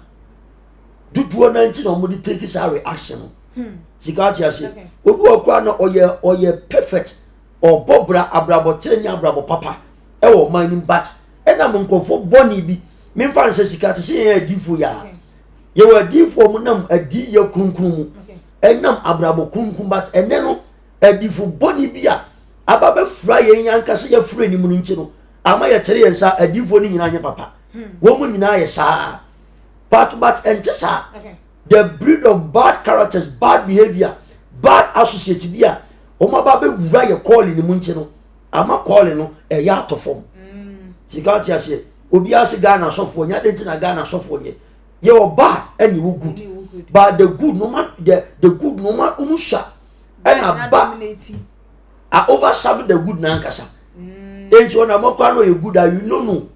dodoɔ no nti na wɔn de take saa reaction no hmm. sika ate ase obi wɔ kora no ɔyɛ ɔyɛ perfect ɔbɔ bra abrabɔ tene ne abrabɔ papa ɛwɔ ɔman no but ɛnam nkurɔfoɔ bɔne bi memfa nsɛ sika te sɛ yɛn adiifoɔ yɛ a yɛwɔ adiifoɔ mo nam adiiyɛ kronkron mu ɛnam abrabɔ kronkron but ɛnɛ no adiifo bɔne bi a aba bɛfura yɛn ankasa yɛfura anim no nti no ama yɛkyerɛ yɛn nsa adiifoɔ no nyinaa nyɛ papa hmm. wɔn mu nyinaa yɛ saa but ɛnte saa the breed of bad characters bad behaviour bad associate bi a wɔn aba bɛwura yɛ kɔɔle no mu nti no ama kɔɔle no ɛyɛ atɔ fam mm. sika ate aseɛ obiara se Ghana asɔfoɔ nyɛ ade nti na Ghana asɔfoɔ nyɛ yɛwɔ bad ɛne wɔ good but the good no ma the good no ma ɔmu sua ɛna ba a overshadow the good n'ankasa mm. enti ɔna mɔkora no yɛ good a you no know.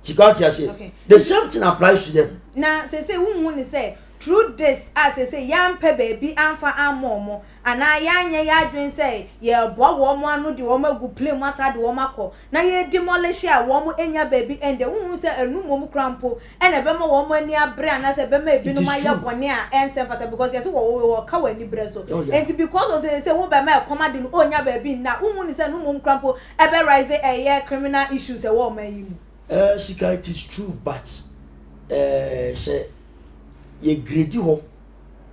Sika ɔte aseɛ. The same thing applies to them. Na sese wohu ne sɛ through this a sese yɛampɛ baabi amfa ammɔ wɔn anaa yɛanyɛ yɛn adwene sɛ yɛreboa wɔn ano de wɔn agu plane mu asan de wɔn akɔ na yɛredemolish a wɔn nnya baabi ɛnde wonhu sɛ ɛno mmom koraa mpo na ɛbɛma wɔn ani abere anaasɛ ɛbɛma ebinom ayɛ bɔne a ɛnsɛ mfata because yɛse wɔwɔ wɔka wɔ aniberɛ so enti because of sɛ sɛ wobɛma ɛkɔm ade no ɔnnya baabi nna a wonhu ne sɛ ɛno mmom koraa mpo ɛbɛ rise ɛyɛ criminal issues ɛwɔ ɔman yi mu. Eh, sika it is true but eh, sɛ yɛ grade hɔ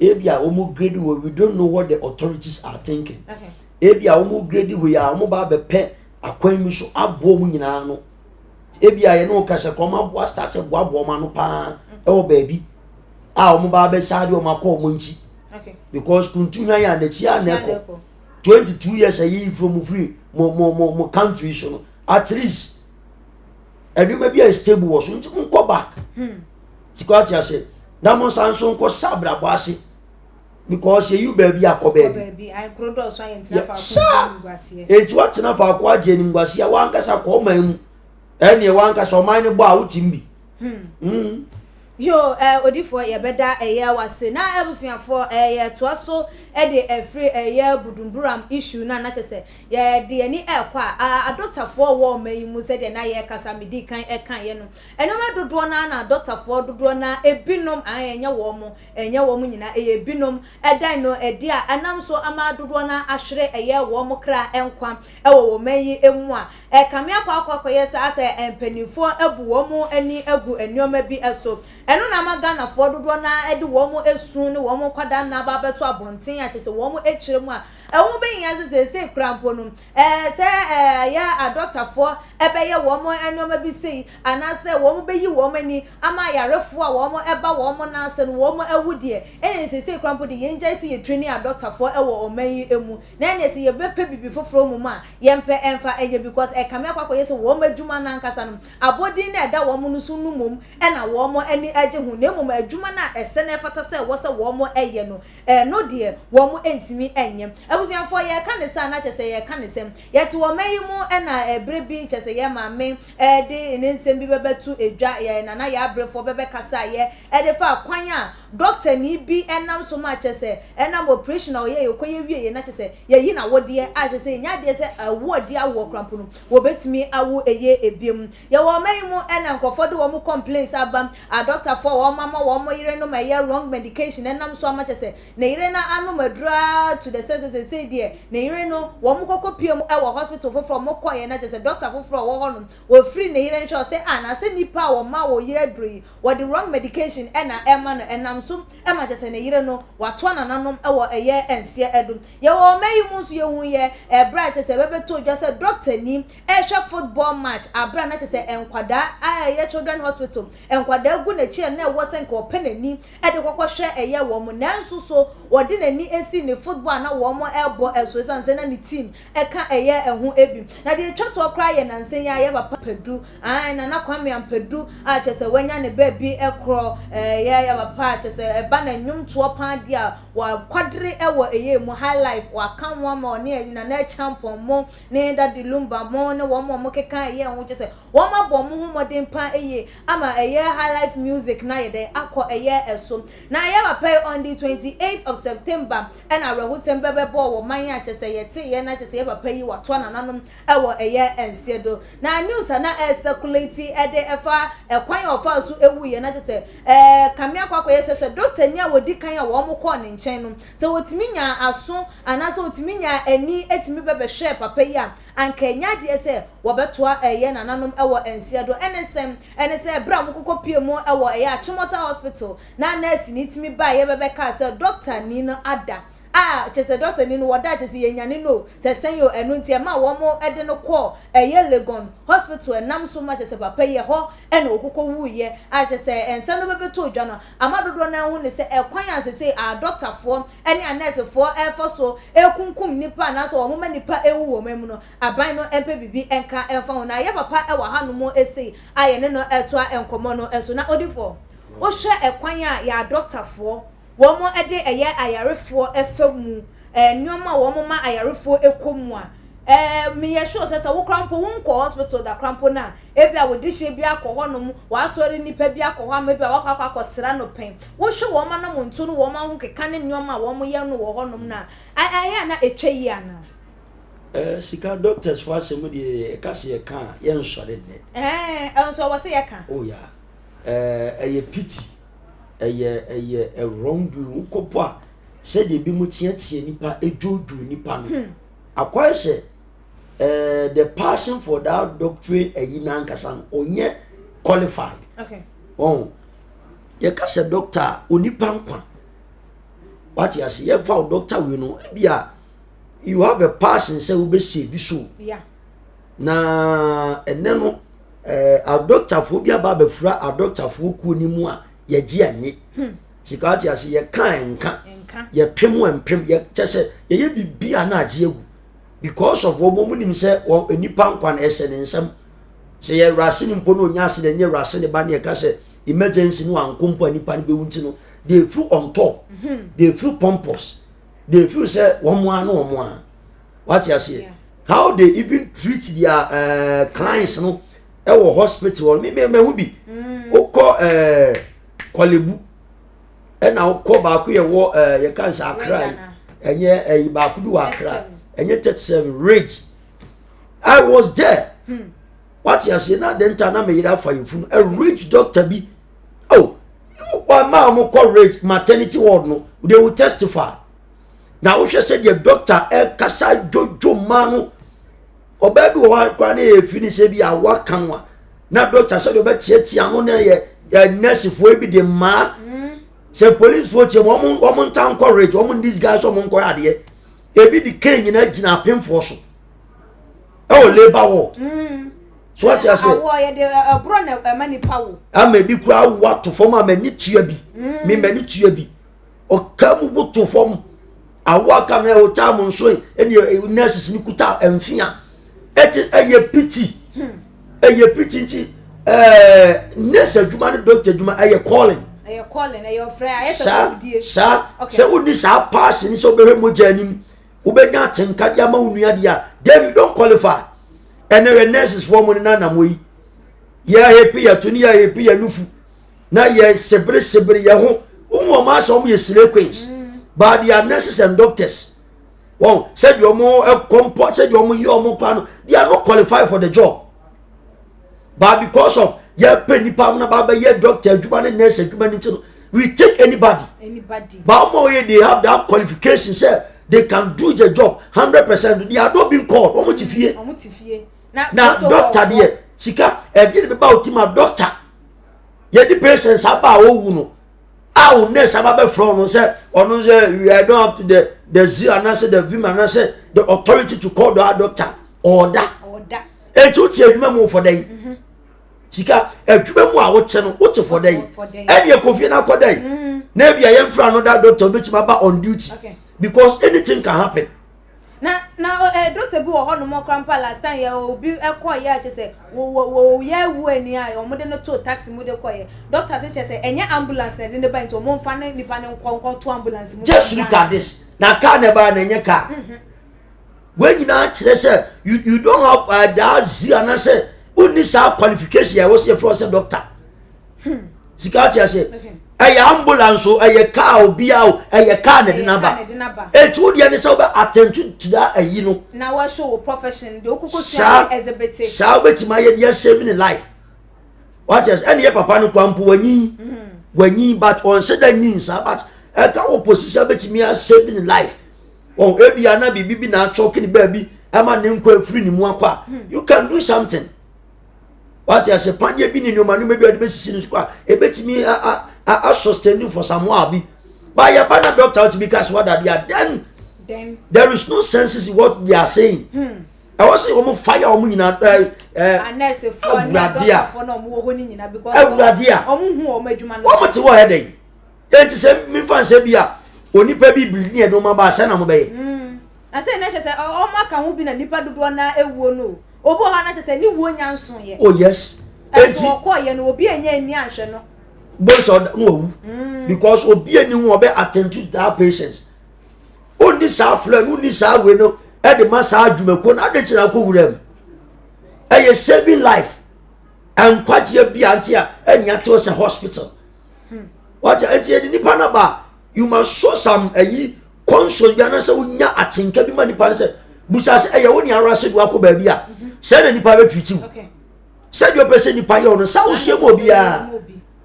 ebi a wɔn grade hɔ we don't know what the authorities are thinking ebi a wɔn grade hɔ yi a wɔn ba abɛpɛ akwan bi so aboɔ wɔn nyinaa no ebi a yɛne wɔn kasa kɔ wɔn aboa start boaboa wɔn ano paa ɛwɔ baabi a wɔn ba abɛsa de wɔn akɔ wɔn nkyi because kuntu hwan a n'akyi a na ɛkɔ 22 years ayi from free mo mo mo mo country so no at least nneɛma bi a stable wɔ so nti mo nkɔ back sika ɔte ase na mo nsa nso nkɔ sa abrabɔ ase because yɛyi baabi akɔ baabi saa eti watena faako agye animguaseɛ wankasa kɔ ɔman mu ɛnneɛ wankasa ɔman no bɔ a wotim bi. Yo, odifoɔ yɛbɛda ɛyɛ wase na abusuafoɔ yɛtoa so de afiri ɛyɛ Budumburam issue no a na kyɛ sɛ yɛde ani ɛrekɔ a adɔtafoɔ wɔ ɔman yi mu sɛdeɛ na yɛrekasa medi kan ɛkaeɛ no nneɛma dodoɔ no na adɔtafoɔ dodoɔ no ebinom a ɛnyɛ wɔn mo ɛnyɛ wɔn nyinaa ɛyɛ ebinom ɛdan no ɛdi a ɛnam so ama dodoɔ no ahwere ɛyɛ wɔn kra nkwa ɛwɔ wɔn yi mu a ɛkame akɔ akɔ akɔyɛ sɛ asɛ mpanimfoɔ abu wɔn ani agu nneɛma bi so. Ɛno na ama Ghanafoɔ dodoɔ naa de wɔn esu ne wɔn nkwadaa nna aba abɛto abɔnten a kyerɛ sɛ wɔn akyerɛ mu a ɛho bɛhia sɛ seesei kora mpo no sɛ ɛyɛ adɔktafoɔ ɛbɛyɛ wɔn nneɛma bi sei anaasɛ wɔn bɛyi wɔn ani ama ayarefoɔ a wɔn ɛba wɔn nan ase no wɔn awu deɛ ɛne seesei kora mpo de yɛn gyae sɛ yɛtiri ne adɔktafoɔ ɛwɔ ɔman yi mu na ɛne sɛ yɛbɛpɛ bibi foforɔ mu mu a yɛmpɛ ɛmfa ɛnyɛ because ɛkame akɔ akɔyɛ sɛ wɔn adwuma no ankasa no abɔdin na ɛda wɔn no so no mom ɛna wɔn ani agye ho na mmom adwuma no a ɛsɛ na ɛfata sɛ ɛwɔ sɛ wɔn ɛyɛ no ɛno deɛ wɔn ntumi ɛnyɛ. Abusuafoɔ, yɛka ne sa na kyɛ sɛ yɛka ne sɛm yɛte wɔn yi mu ɛna ɛberɛ bi kyɛ sɛ yɛ maame ɛde ne nsɛm bi bɛbɛto edwa yɛ nana yɛ aberefoɔ bɛbɛkasa yɛ ɛde fa kwan a dɔkta ni bi ɛnam so ma kyɛ sɛ ɛnam operation a ɔyɛ yɛkɔ yɛ wie yɛ na kyɛ sɛ yɛyi na wɔdeɛ a kyɛ sɛ yɛnya adeɛ sɛ ɛwoɔ de awoɔ krampo no wɔbɛtumi awo ɛyɛ ebiem. Yɛwɔ ɔman yi mu ɛna nkurɔfoɔ de wɔn complaints aba adɔktafoɔ a wɔn ama wɔn yerenom ɛyɛ wrong medication ɛnam so ama kyɛ sɛ ne yere no anom adura to the sense sɛ sɛ deɛ ne yere no wɔn kɔkɔ pie mu ɛwɔ hospital foforɔ wɔn kɔɛ na kyɛ sɛ doctor foforɔ a ɔwɔ hɔ nom wɔfiri ne yere nkyɛn ɔsɛ a na sɛ nipa a wɔn ma wɔ yere aduro yi wɔde wrong medication ɛna ɛma no ɛnam so ɛma kyɛ sɛ ne yere no watoa nananom ɛwɔ ɛyɛ nseɛ ɛdo. Yɛwɔ ɔman yi mu nso yɛhu yɛ ɛbrɛ a kyɛ sɛ ɛbɛbɛtɔ dwa sɛ doctor ni ɛhwɛ football match abere a na kyɛ sɛ nkwadaa a ɛyɛ children hospital nkwadaa gu n'akyi a na ɛwɔ sɛ nka ɔpɛ n'ani ɛde kɔkɔ hwɛ ɛyɛ wɔn nanso so wɔde n'ani esi ne football a na wɔn ɛbɔ ɛso esan sɛ na ne team ɛka ɛyɛ ɛho ebi. Na deɛ etwa toɔ koraa yɛ nansa yi a yɛ papa Pɛdu ayi Nana Kwame Ampadu a kyɛ sɛ wanya ne baabi ɛkorɔ ɛyɛ yɛ papa a kyɛ sɛ ɛba na nnwomtoɔ paa deɛ a wakwadere ɛwɔ ɛyɛ mu high life waka ho ama ɔne ɛyi Nana Akyampɔn mo ne Daddy Lumba mo ne wɔn a wɔn keka ɛyɛ ho kyɛ sɛ wɔn abɔ wɔn ho mmɔden paa ɛyie ama ɛyɛ high life music na yɛ dɛ akɔ ɛyɛ ɛso. Na ɛyɛ papa yi on the 28th of September ɛna awerɛhotɛm bɛbɛbɔ wɔ man a kyɛ sɛ yɛte yɛ na kyɛ sɛ yɛ papa yi watoa nananom ɛwɔ ɛyɛ nseɛ do. Na news a na ɛcirculate ɛde ɛfa ɛkwan a ɔfa so ewu yɛ na kyɛ sɛ kame akɔ akɔyɛ sɛ doctor ni a wɔdi kan a wɔn kɔɔ ne nkyɛn no sɛ wɔtumi nya aso anaasɛ wɔtumi nya ani etumi bɛbɛhwɛ papa yi a anka enya adeɛ sɛ wɔbɛtoa ɛyɛ nananom ɛwɔ nseɛ do. Ɛne sɛ ɛberɛ a wɔkɔkɔ pie mu ɛwɔ ɛyɛ Achimota Hospital na nurse ni tumi baa yɛ bɛbɛka sɛ doctor ni no ada a kyɛ sɛ doctor ni no wɔda kyɛ sɛ yɛnyane no sɛ sɛn yɛ ɛno nti ɛma wɔn de no kɔɔ ɛyɛ Legon Hospital ɛnam so ma kyɛ sɛ papa yi ɛhɔ ɛna okoko wuyɛ a kyɛ sɛ nsa no bɛbɛtɔ odwa no ama dodoɔ no ahu ne sɛ ɛkwan a sɛ adɔktafoɔ ɛne anɛɛsefoɔ ɛfa so ekunkum nipa anaasɛ wɔn ma nipa ewu wɔn mu no aban no mpɛ bibi nka ɛmfa ho. Na yɛ papa ɛwɔ hanom ese a yɛne no ɛtoa nkɔmɔ no ɛso. Na odifoɔ wohwɛ ɛkwan a yɛ adɔktafoɔ wɔn de ɛyɛ ayarefoɔ ɛfa mu nneɛma a wɔn ma ayarefoɔ ɛkɔ mu a Ɛɛ meyɛ sure sɛ sɛ wo koraa mpo wonkɔ hospital da koraa mpo no a, ebia wo dehyeɛ bi akɔ hɔnom, w'asɔre nipa bi akɔ hɔ ama ebia wakɔ akɔ akɔsra no pɛn. Wohwɛ wɔn anamontuo ne wɔn ahokeka ne nneɛma a wɔyɛ no wɔ hɔnom no a, ɛyɛ a na ɛtwa yie anaa? Eh, sika doctors fo asɛm deɛ yɛka sɛ yɛka a yɛnsɔre nnɛ. Eh, ɛnso ɛwɔ sɛ yɛka. Oh yeah. Eh, ɛyɛ pity. Ɛyɛ ɛyɛ a wrong doing. Wokɔbɔ a sɛdeɛ ebi mo teatea nipa edwoodwoo nipa no. Hmm. Akɔyɛ sɛ eh, the passion for that doctorate ɛyi n'ankasa no ɔnyɛ qualified. Okay. Wɔn yɛka sɛ doctor a onipa nkwa. Wate ase yɛfa o doctor wei no ebi a. you have a passion sɛ wobɛsie bi so na ɛnɛ no eh, adɔktafoɔ bi aba abɛfura adɔktafoɔ kuo no mu a yɛgye anye hmm. sika ate ase yɛka nka yɛpem mpem yɛkyɛ sɛ yɛyɛ biribi a na agye agu because of wɔn wɔn nim sɛ wɔn nipa nkwa no ɛhyɛ ne nsam sɛ yɛ wurase ne mpo na onya ase na ɛnyɛ wurase ne ba ne yɛka sɛ emergency no anko mpo a nipa no bɛwu nti no they feel on top hmm. they feel pompous they feel sɛ wɔn a na wɔn a wate aseɛ how they even treat their uh, clients no ɛwɔ hospital hɔ mi mɛ ho bi mm. wokɔ ɛɛ eh, kɔlebu ɛna wokɔ baako yɛ wɔ ɛɛ eh, yɛka nsa akra yi ɛnyɛ ɛyi baako bi wɔ akra ɛnyɛ 37 ridge i was there hmm. wate aseɛ na denta na meyere afa yɛ funu a rich doctor bi oh wɔn a wɔn kɔ rage maternity ward no they will testify na wohwɛ sɛ deɛ doctor ɛkasa dwodwo mmaa no ɔbaa bi wɔ hɔ akora ne yɛ fi ne sɛ bi a waka no a na doctor sɛ deɛ ɔbɛtiatia no na yɛ ɛ nursefoɔ bi de mmaa mm. sɛ policefoɔ kyɛ mu wɔn wɔn nta nkɔ rage wɔn disguise wɔn nkɔ adeɛ ebi de kane nyinaa gyina apemfoɔ so. ɛwɔ labour ward mm. so wate ase awɔ yɛde ɛborɔ na ɛma nipa wo ama ebi kura awo ato fam a m'ani tua bi mm. me m'ani tua bi ɔka mu bo to fam awo aka na ɛwɔ taa mu nso ɛne nurses ni kuta mfia ɛte ɛyɛ piti hmm. ɛyɛ piti nti ɛɛ nurse adwuma ne doctor adwuma ɛyɛ calling ɛyɛ calling ɛyɛ ɔfrɛ ayɛ sɛ saa saa sɛ wonni saa paasi ni sɛ wobɛhwɛ mogya anim. wobɛnya atenka de ama wo nua deɛ a then you don't qualify ɛnɛ yɛ nurses foɔ mo ne nanam hɔ yi yɛhepe yɛto ne yɛhepe yɛ nufu na yɛ sebere sebere yɛ ho wohu wɔn asɛ wɔn yɛ slay queens mm. but they are nurses and doctors wɔn sɛdeɛ wɔn kɔmpɔ sɛdeɛ wɔn yɛ wɔn kora no they are not qualified for the job but because of yɛpɛ nipa na ba bɛyɛ doctor adwuma ne nurse adwuma ne ti no we take anybody anybody but wɔn a wɔyɛ they have that qualification sɛ they can do the job 100% they are not being called wɔn ti fie wɔn ti fie na doctor deɛ sika ɛdi ne bɛba o ti ma doctor yɛde patients aba a owu no a o nurse aba bɛfrɛ ɔno sɛ ɔno sɛ I don't have to the the zeal anaasɛ the vim anaasɛ the authority to call the doctor ɔɔda. Ɔda. Eti wote adwuma mu fɔ dɛn? Mhm. Sika adwuma mu a wote no wote fɔ dɛn? Ɛne ɛkɔ fie no akɔ dɛn? Mm. Na ebi a yɛmfra no da doctor obetumi aba on duty because anything can happen. Na na eh, doctor bi wɔ hɔ nom ɔkora mpa last time yɛ obi ɛkɔ yɛ akyɛ sɛ wɔ wɔ wɔ yɛ awu ani a wɔn de no to taxi mu de kɔ yɛ doctor sɛ kyɛ sɛ ɛnyɛ ambulance na ɛde ne ba nti wɔn nfa ne nipa ne nkɔ nkɔ to ambulance mu. Just look at this na car na ɛbaa na ɛnyɛ car. Mm -hmm. Wei nyinaa kyerɛ sɛ you you don't have uh, that zeal anaasɛ wonni saa qualification a ɛwɔ sɛ yɛfrɛ sɛ doctor. Hmm. Sika ate ase. Ɛyɛ ambulance o, ɛyɛ car obiara o, ɛyɛ car na ɛde n'aba. Eti wo deɛ ne sɛ wobɛ attend to that ayi no. Na wɔahyɛ wo profession deɛ wokoko sua ne exhibit. Saa wobɛtumi ayɛ deɛ save ne life. Wate ase ɛne yɛ papa no kora mpo wanyin. Hmm. Wanyin but ɔnhyɛ da nyin saa but ɛka wo position bɛtumi asave ne life. Wɔn ebi ana biribi bi na atwɔke ne baabi ɛma ne nkwa efiri ne mu akɔ a hmm. you can do something wate ase paneɛ bi ne nneɛma nneɛma bi a de bɛsisi ne so a ebetumi a a a sustain for some while bi ba yɛ ba na doctor otumi ka so wada deɛ then then there is no sense in what they are saying. Hmm. ɛwɔ sɛ wɔn fire wɔn nyinaa ɛɛ ɛɛ awurade a awurade a wɔn te hɔ yɛ dɛ yi. Enti sɛ memfa nsɛ bi a onipa bi biri ne ɛdɔm aba a sɛ na mobɛyɛ. Mm. Na sɛ na kyerɛ sɛ ɔmo aka ho bi na nipa dodoɔ na ewuo no o. Obi wɔ hɔ a na kyerɛ sɛ ne wuo nya nso yɛ. Oh yes. Ɛnso ɔkɔɔ yɛ no obi anya ani anhwɛ no. Boys ɔda no wawu. Mm. Because obi ani ho ɔbɛ attend to that patients. Onni saa flare no, onni saa wei no. ɛde ma saa adwumakuo no ade kyerɛ akɔ wura mu. Ɛyɛ saving life, nkwagyeɛ bi a nti a ɛne ate sɛ hospital. Wagye nti yɛde nipa no ba, you must show some ayi conscious bi anaasɛ wonya atenka bi ma nipa no sɛ busa sɛ ɛyɛ wo ne ara sɛ de wakɔ baabi a sɛ na nipa bɛtwiti wo sɛdeɛ ɔpɛ sɛ nipa yɛ ɔno sa wohyia mu obiara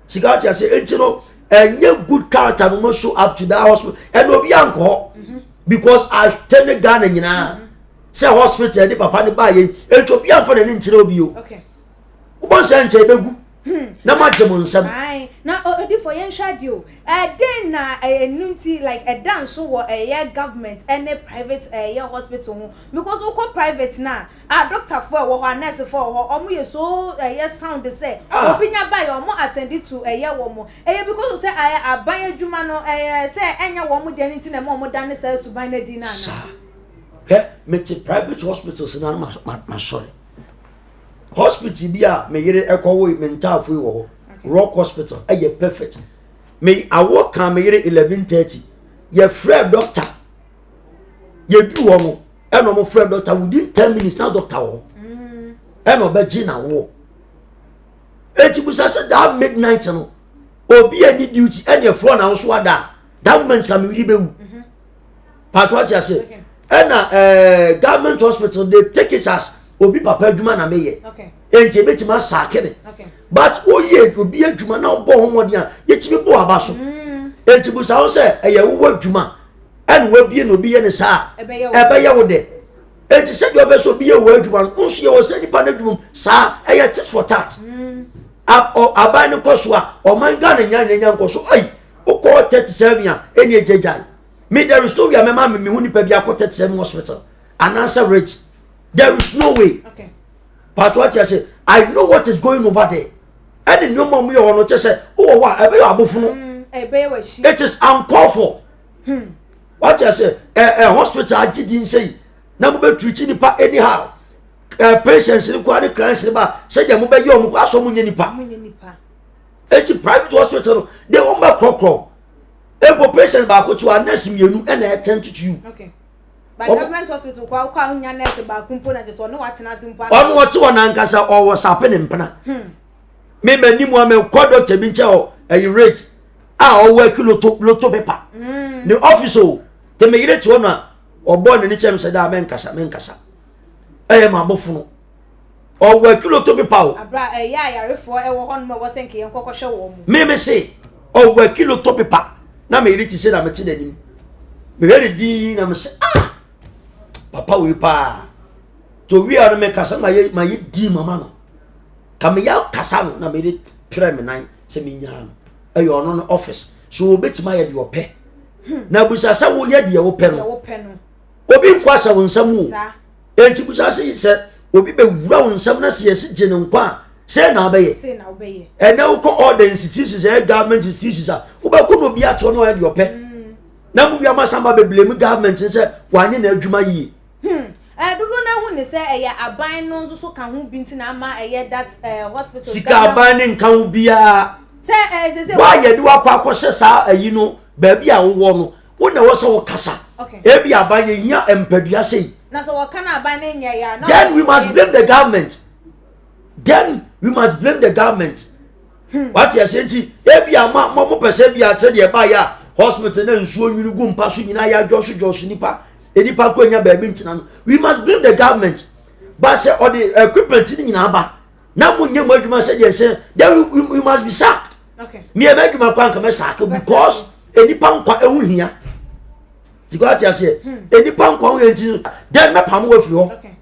sika ɔkyɛ sɛ enti no ɛnyɛ good character no mo show up to that hospital ɛna obiara nkɔ hɔ because atɛ ne Ghana nyinaa sɛ hospital ɛde papa ne ba yɛ enti obiara nfa n'ani nkyerɛ obi o wobɔ nsɛ nkyɛn bɛgu na mo agye mo nsam. Na odifo yɛn hwɛ adeɛ o, ɛden na ɛnu nti like ɛda nso wɔ ɛyɛ government ɛne private ɛyɛ hospital ho, because wokɔ private na a doctor fo ɛwɔ hɔ a nurse fo ɛwɔ hɔ, ɔmo yɛ so ɛyɛ sound sɛ obi nya ba yɛ ɔmo attend to ɛyɛ wɔn mo ɛyɛ because of sɛ ɛyɛ aban adwuma no, ɛyɛ sɛ ɛnyɛ wɔn mo deɛ ne ti na ɛma ɔmo da ne saa suban no adi na ana. Saa hwɛ, mete private hospitals na ma ma ma sɔre hospital bi a me yere ɛkɔwo me ntaafo yi wɔ hɔ, Rock Hospital, ɛyɛ perfect. Me awɔ kan me yere 11:30, yɛfrɛ doctor, yɛdu hɔ no ɛna ɔmo frɛ doctor within 10 minutes na doctor wɔ hɔ ɛna ɔbɛgye na wɔ. Eti busa sɛ that midnight no obi a ni duty ɛna ɛfrɛ na nso ada, that moment ka me yere bɛwu paatwa ate ase. Ɛna government hospital, they take it as obi papa adwuma na meyɛ, enti ebetumi asaake me, but woyɛ obi adwuma na ɔbɔ ho mmɔden a yɛtumi bɔ aba so. Enti busa ho sɛ ɛyɛ wowɔ adwuma ɛna wabie na obi yɛ ne saa, ɛbɛyɛ wo dɛ. Enti sɛdeɛ ɔbɛ sɛ obi yɛ wɔ adwuma no nso yɛ wɔ sɛ nipa no adwuma mu saa, ɛyɛ tit for tat. Aban no kɔ so a ɔman Ghana nyina nyina nkɔ so. Ayi wokɔ 37 a ɛne agyagyae me, there is no way a mɛma me mehu nipa bi akɔ 37 hospital anaasɛ Ridge. There is no way. Paatwa kyerɛ sɛ I know what is going over there ɛne nneɛma mu yɛ hɔ no kyɛ sɛ wowɔ hɔ a ɛbɛyɛ abofono. It is uncalled for. Wakyerɛ sɛ ɛ ɛ hospital agye di nsɛyi na mo bɛ treat nipa anyhow, patients ni kora ne clients ni ba sɛdeɛ mo bɛ yɛ ɔmo kora asɔ mo nye nipa. Eti private hospital no de wɔn bɛ korɔkorɔ ebo patient baako to a nurse mmienu ɛna ɛtɛn to you. Okay. But government hospital kɔ akɔ a wonya nurse baako mpo na kyerɛ sɛ ɔne watena ase mpo. Ɔno ɔte wɔ nankasa ɔwɔ sape ne mpena. Me ma nimu a mekɔ doctor bi nkyɛn hɔ ɛyi Ridge a ɔwɔ aki lotto lotto paper ne office o te me yere te hɔ na ɔbɔ n'ani kyɛn sɛ daa mɛnkasa mɛnkasa ɛyɛ ma abofono ɔwɔ aki lotto paper o. Abra ɛyɛ ayarefoɔ ɛwɔ hɔ nom a ɛwɔ sɛ nkɛyɛ nkɔkɔhwɛ wɔn mu. Mímí se ɔwɔ aki lotto paper na me yere te sɛ na me te n'anim mehwɛ ne din na me sɛ, "Ah, papa wei paa." To wia no mekasa ma yɛ ma yɛ din mama no ka meyɛ kasa no na mede pere me nan sɛ menyaa no ɛyɛ ɔno no office so obɛtumi ayɛ deɛ ɔpɛ na busa sɛ woyɛ deɛ wopɛ no, obi nkɔ asɛ wo nsɛm o. Enti busa sɛ obi bɛwura wo nsɛm na sɛ yɛsi gye ne nkwa a sɛ na wobɛyɛ ɛnɛ wokɔ all the institutions, ɛyɛ government institutions a wobɛkɔ na obi atoɔ no ɔyɛ deɛ ɔpɛ na mo wia ma san ba bebree mu government sɛ wanyɛ n'adwuma yie. Dodo na hu ne sɛ ɛyɛ aban no nso so ka ho bi nti na ama ɛyɛ that hospital. Sika aban ne nka ho biara. Sɛ sɛ woayɛ de wakɔ akɔhyɛ saa ayi no baabi a wowɔ no wo na ɛwɔ sɛ wokasa. Ebi aban yɛhia mpadua sei. Na sɛ wɔka na aban ne nyɛ ya na. Then we must blame the government, then we must blame the government. Wate ase? Nti ebi ama mo mo pɛ sɛ ebi a sɛdeɛ ɛbaayɛ a hospital na nsuo nwiri gu mpa so nyinaa yɛ adwɔso dwɔso nipa nipa kɔ nya baabi ntena no, we must blame the government. But sɛ ɔde equipment ni nyinaa ba na mo nye mo adwuma sɛdeɛ sɛ, then we must be sacked. Mmea mɛ adwuma kɔ anka mɛ sack because enipa nkwa ehu hia. Sika ate aseɛ, enipa nkwa ho yɛ nti then mɛ pam wɔ afiri hɔ.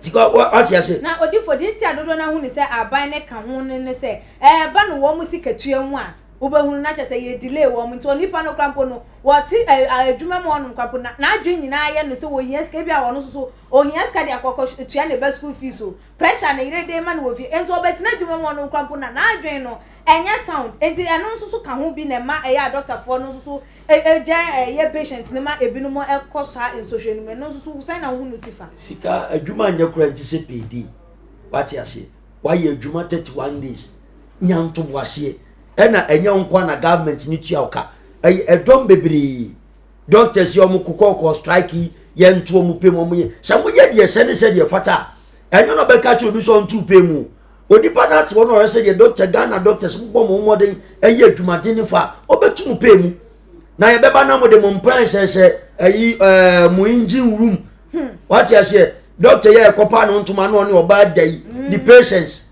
Sika wate aseɛ. Na odifo de nti adodo na hu ne sɛ aban ne ka ho ne sɛ ɛɛba no wɔn mo sikatua mu a wobɛhunu na kyɛ sɛ yɛ delay wɔn nti onipa no kora mpo no wɔte adwuma mu ɔnom kora mpo na n'adwene nyinaa yɛ no sɛ wɔhia sika bi a wɔn nso so ohia sika de akɔkɔ tua ne ba school fees o, pressure ne yere de ma no wɔ fie nti ɔbɛtena adwuma mu ɔno kora mpo na n'adwene no ɛnyɛ sound. Nti ɛno nso so ka ho bi na ɛma ɛyɛ adɔktafoɔ no nso so ɛgya ɛyɛ patient ne ma ebinom ɛkɔ saa nsɔhwɛ no mu. Ɛno nso so sɛn na wohu no si fa? Sika adwuma nyɛ kora nti sɛ payday wate aseɛ wayɛ adwuma 31 days nya ntoboaseɛ ɛna ɛnyɛ nko na government ne tua wo ka, ɛyɛ ɛdɔm bebree. Doctors yi ɔmo kokɔkɔ strike yi Yɛnto wɔn pɛ mu wɔn yɛ sɛ moyɛ deɛ sɛ ne sɛ deɛ fata a ɛnyɛ na ɔbɛka kyerɛ obi sɛ ɔnto pɛ mu. Onipa no ate hɔ na ɔhwɛ sɛ deɛ doctor Ghana doctors bɔ mo mmɔden ɛyɛ adwumaden ne fa a ɔbɛtu mo pɛ mu. Na yɛbɛba na mo de mo mpran hyɛhyɛ ɛyi ɛɛ mo engine room. Wate aseɛ doctor yɛ ɛkɔpa no ntoma na ɔne ɔbaa da yi the patience.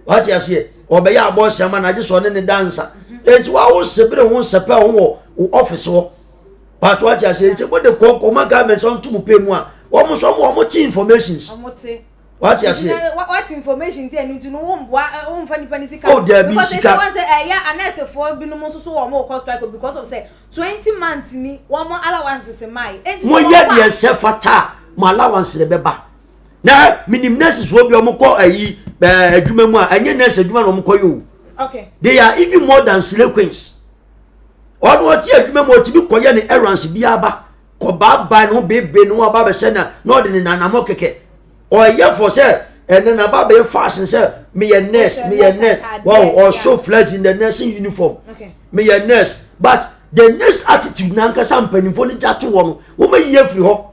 Wate aseɛ ɔbɛyɛ abɔ nsɛm a na agye sɛ ɔne ne dansa. Eti wawo sebere ho nsɛpɛ ho wɔ wo office hɔ. Pato ate aseɛ nti mo de kɔ kɔma government sɛ ɔnto mo pɛ mu a wɔn nso wɔn wɔn te informations. Wate aseɛ. Wate information ti ɛnu nti no wɔn mboa wɔn nfa nipa ne sika. Oh dabi sika. Because sɛ ɛyɛ anɛɛsefoɔ binom nso so wɔn kɔ strike because of sɛ 20 months ni wɔn allowance se maa yi. Mo yɛ deɛ sɛ fata mo allowance de bɛba. Na minim nurses wɔ bi wɔn kɔ ayi ɛɛ adwuma mu a ɛnyɛ nurse adwuma na wɔn kɔ yɛ o. Okay. They are even more than slay queens. Ɔno ɔte adwuma mu ɔtumi kɔyɛ ne errands bi aba kɔbaabae ne ho beebee ne ho aba abɛhyɛ na na ɔde ne nanamɔ kɛkɛ ɔyɛ fɔ sɛ ɛnɛ na aba abɛyɛ fashion sɛ meyɛ nurse meyɛ nurse wow ɔso flex in the nursing uniform meyɛ nurse but the nurse attitude nankasa mpanyinfoɔ no gya to hɔ no wɔn ayi afiri hɔ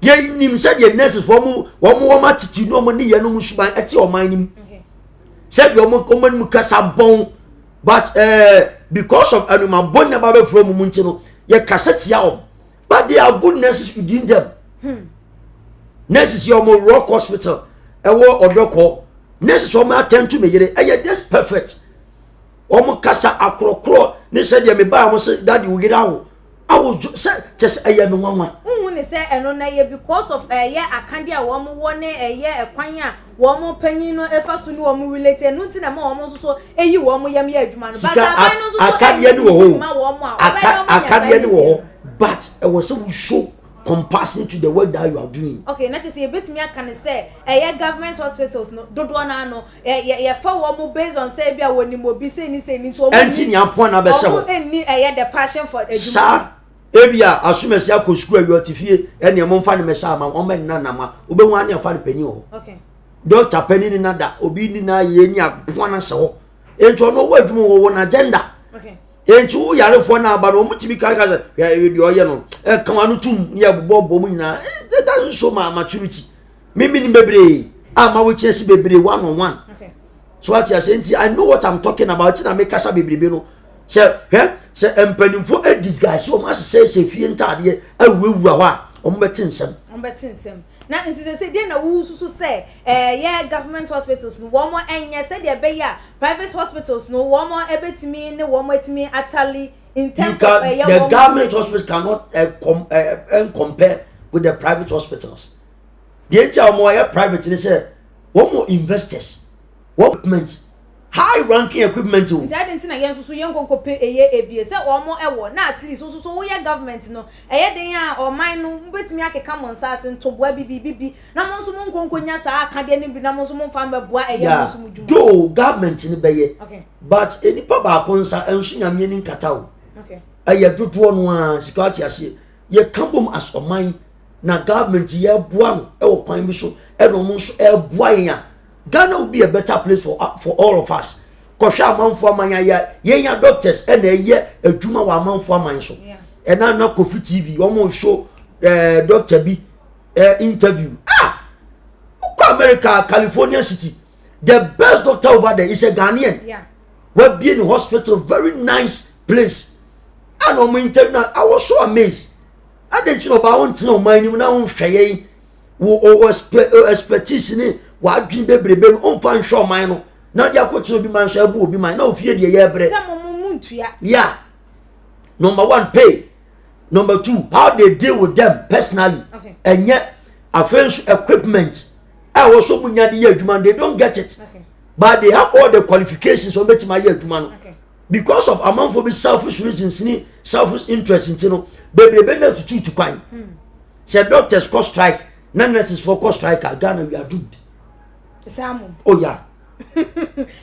yɛnim sɛdeɛ nurses wɔn wɔn wɔn attitude ne wɔn ne yɛn no suban ɛte ɔman no mu sɛdeɛ wɔn wɔn anim kasa bɔn. But eh, because of anumabɔ na ba bɛfura mu mu nti no yɛkasa tia wɔn but they are good nurses within them Nurses yɛ wɔn rock hospital ɛwɔ ɔdɔkɔ nurses wɔn attend to me yere ɛyɛ this perfect wɔn kasa akorɔkorɔ ne sɛdeɛ me baa wɔn sɛ daddy wo yere awo awo dwo sɛ kyɛ sɛ ɛyɛ me nwanwa. Wohu ne sɛ ɛno na ɛyɛ because of ɛyɛ akadeɛ a wɔn wɔ ne ɛyɛ ɛkwan a wɔn panyin no fa so ne wɔn relate ɛno nti na ɛma wɔn nso so eyi wɔn yam yɛ adwuma no. Sika akadeɛ ne wɔ hɔ o aka akadeɛ ne wɔ hɔ but ɛwɔ sɛ wo show compassion to the work that you are doing. Okay, na kyerɛ sɛ yɛbɛtumi aka ne sɛ ɛyɛ government hospitals no dodoɔ no ano yɛfa wɔn mo based on sɛ ebi a wɔnim obi sɛ ni sɛ ni nti wɔn ɛnti nea apɔn na bɛhyɛ hɔ wɔn nni ɛyɛ the passion for adwuma saa ebi a asomasi akɔ sukuu awi ɔte fie ɛnea mo nfa ne mɛhyɛ ama wɔn bɛ nna nama wobɛhu ane afa ne panyin wɔ hɔ dɔkta panyin ne nada obi ni na yɛ ni aboa na hyɛ hɔ nti ɔno ɔwɔ adwuma wɔ wɔn agenda nti wo yarefoɔ no aba no wɔn tumi ka ka sɛ hwɛ deɛ ɔyɛ no ɛka wɔn ano tum ne yɛ bobɔ bɔ mu nyinaa it doesn't show my maturity. Me menim bebree a ma wokyerɛ si bebree one on one. So ate ase nti I know what I'm talking about nti na mekasa bebrebe no. Sɛ hwɛ sɛ mpanimfoɔ disguise wɔn ahyehyɛ sɛ fie ntaadeɛ awurawura hɔ a wɔn bɛte nsɛm. Wɔn bɛte nsɛm. Na nti sɛ sɛ deɛ na wosusu sɛ ɛyɛ government hospitals no wɔn nyɛ sɛdeɛ ɛbɛyɛ a private hospitals no wɔn ɛbɛtumi ne wɔn atumi atali in terms of ɛyɛ wɔn. The government hospital cannot com compare with the private hospitals. Deɛ nti a wɔn ayɛ private ne sɛ wɔn wɔ investors, wɔn equipment, high ranking equipment o. Nti adi nti na yɛn nso so yɛn nkonko pe ɛyɛ ebie sɛ wɔn ɛwɔ na at least nso so woyɛ government no ɛyɛ den a ɔman no mo betumi akeka mo nsa ase ntoboa bi biribi bi na mo nso mo nkonko nya saa akadeɛ no bi na mo nso mo nfa mbɛboa ɛyɛ mo nso mo dwuma. Though government no bɛyɛ okay. But nipa baako nsa nso nyame ani nkata o. Okay. Ɛyɛ dodoɔ no ara sika ɔte aseɛ yɛka bom as ɔman na government yɛ boa no ɛwɔ kwan bi so ɛna wɔn nso ɛboa yɛn a Ghana will be a better place for uh, for all of us kɔhwɛ amanfo aman ayɛ yɛn ya doctors ɛna ɛyɛ adwuma wɔ amanfo aman so ɛna na Kofi TV wɔn show ɛɛ eh, doctor bi ɛɛ eh, interview ah wokɔ America California City the best doctor over there is a Ghanaian wabie ne hospital very nice place ɛna wɔn interview na I was so amazed. Adɛn nti na ɔbaa wontena ɔman no mu na wonhwɛ yɛn wo expertise ne w'adwene bebrebe no womfa nhwɛ ɔman no na de akɔtena obi man so abu obi man na ofie deɛ yɛbrɛ. Sɛ mo mo mu ntua. Yeah. Number one, pay. Number two, how they deal with them personally. Ɛnyɛ afei nso equipment a wɔsɔ so mu nya de yɛ adwuma they don't get it. Okay. But they have all the qualifications wɔn bɛtumi ayɛ adwuma no. Okay. Because of amanfoɔ bi selfish reasons ni selfish interest nti no bebrebe na tututu kwan sɛ doctors kɔ strike na nurses fo kɔ strike a Ghana we are doomed. Saamu. Oh yeah.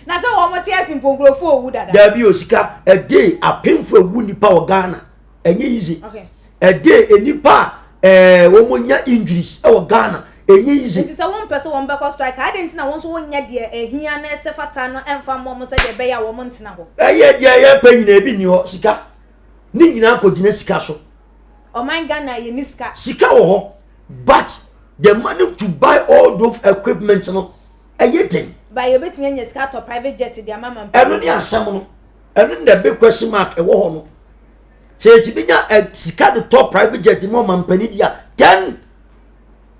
Na sɛ wɔn te ase mponkurofo owu dada. Dabi o sika ɛde apemfo ewu nipa wɔ Ghana ɛnyɛ easy. Okay. Ɛde nipa a ɛɛ wɔn nya injuries ɛwɔ Ghana ɛnyɛ easy. Nti sɛ wɔn mpɛ sɛ wɔn bɛkɔ strike adi nti na wɔn nso wɔn nyɛ deɛ ehia na ɛsɛ fata no ɛnfa mmɔ wɔn sɛ deɛ ɛbɛyɛ a wɔn ntena hɔ. Ɛyɛ deɛ yɛpɛ nyinaa ebi ni hɔ sika ne nyinaa kɔ gyina sika so. ɔman Ghana yɛnni sika. Sika wɔ hɔ but the money to buy all those equipment no ɛyɛ den. Ba yɛbɛtumi anya sika atɔ private jet de ama mampanin. Ɛno ne asɛm no. Ɛno ne the big question mark ɛwɔ hɔ no. Sɛ yɛtumi nya eh, sika de tɔ private jet ma ɔmampanin di a then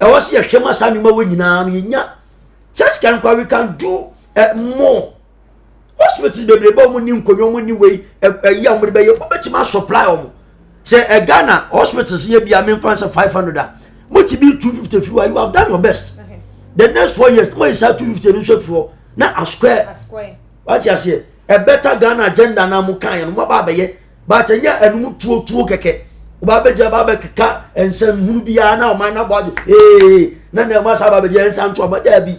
ɛwɔ sɛ yɛhwɛ ma saa nneɛma wɔ nyinaa no yɛnya sɛ sika no koraa we can do uh, more hospitals bebrebe a wɔn ni nkonnwa wɔn ni wei ɛyi a wɔn de bɛyɛ wɔn bɛtumi asupply wɔn sɛ ɛ Ghana hospitals yɛ bi a memfa sɛ 500 a mo ti bi 250 fi hɔ you have done your best okay. The next 4 years mo yɛ saa 250 no nso fi hɔ na asquare wate aseɛ. A better Ghana agenda na mo kan yɛ no mo aba abɛyɛ but ɛnyɛ ɛnum tuo tuo kɛkɛ ɔba abɛgya ɔba abɛkeka nsɛm hunu biara na ɔman na bɔ adi ee na na ɛmo asa aba abɛgya nsa nto ɔba daabi.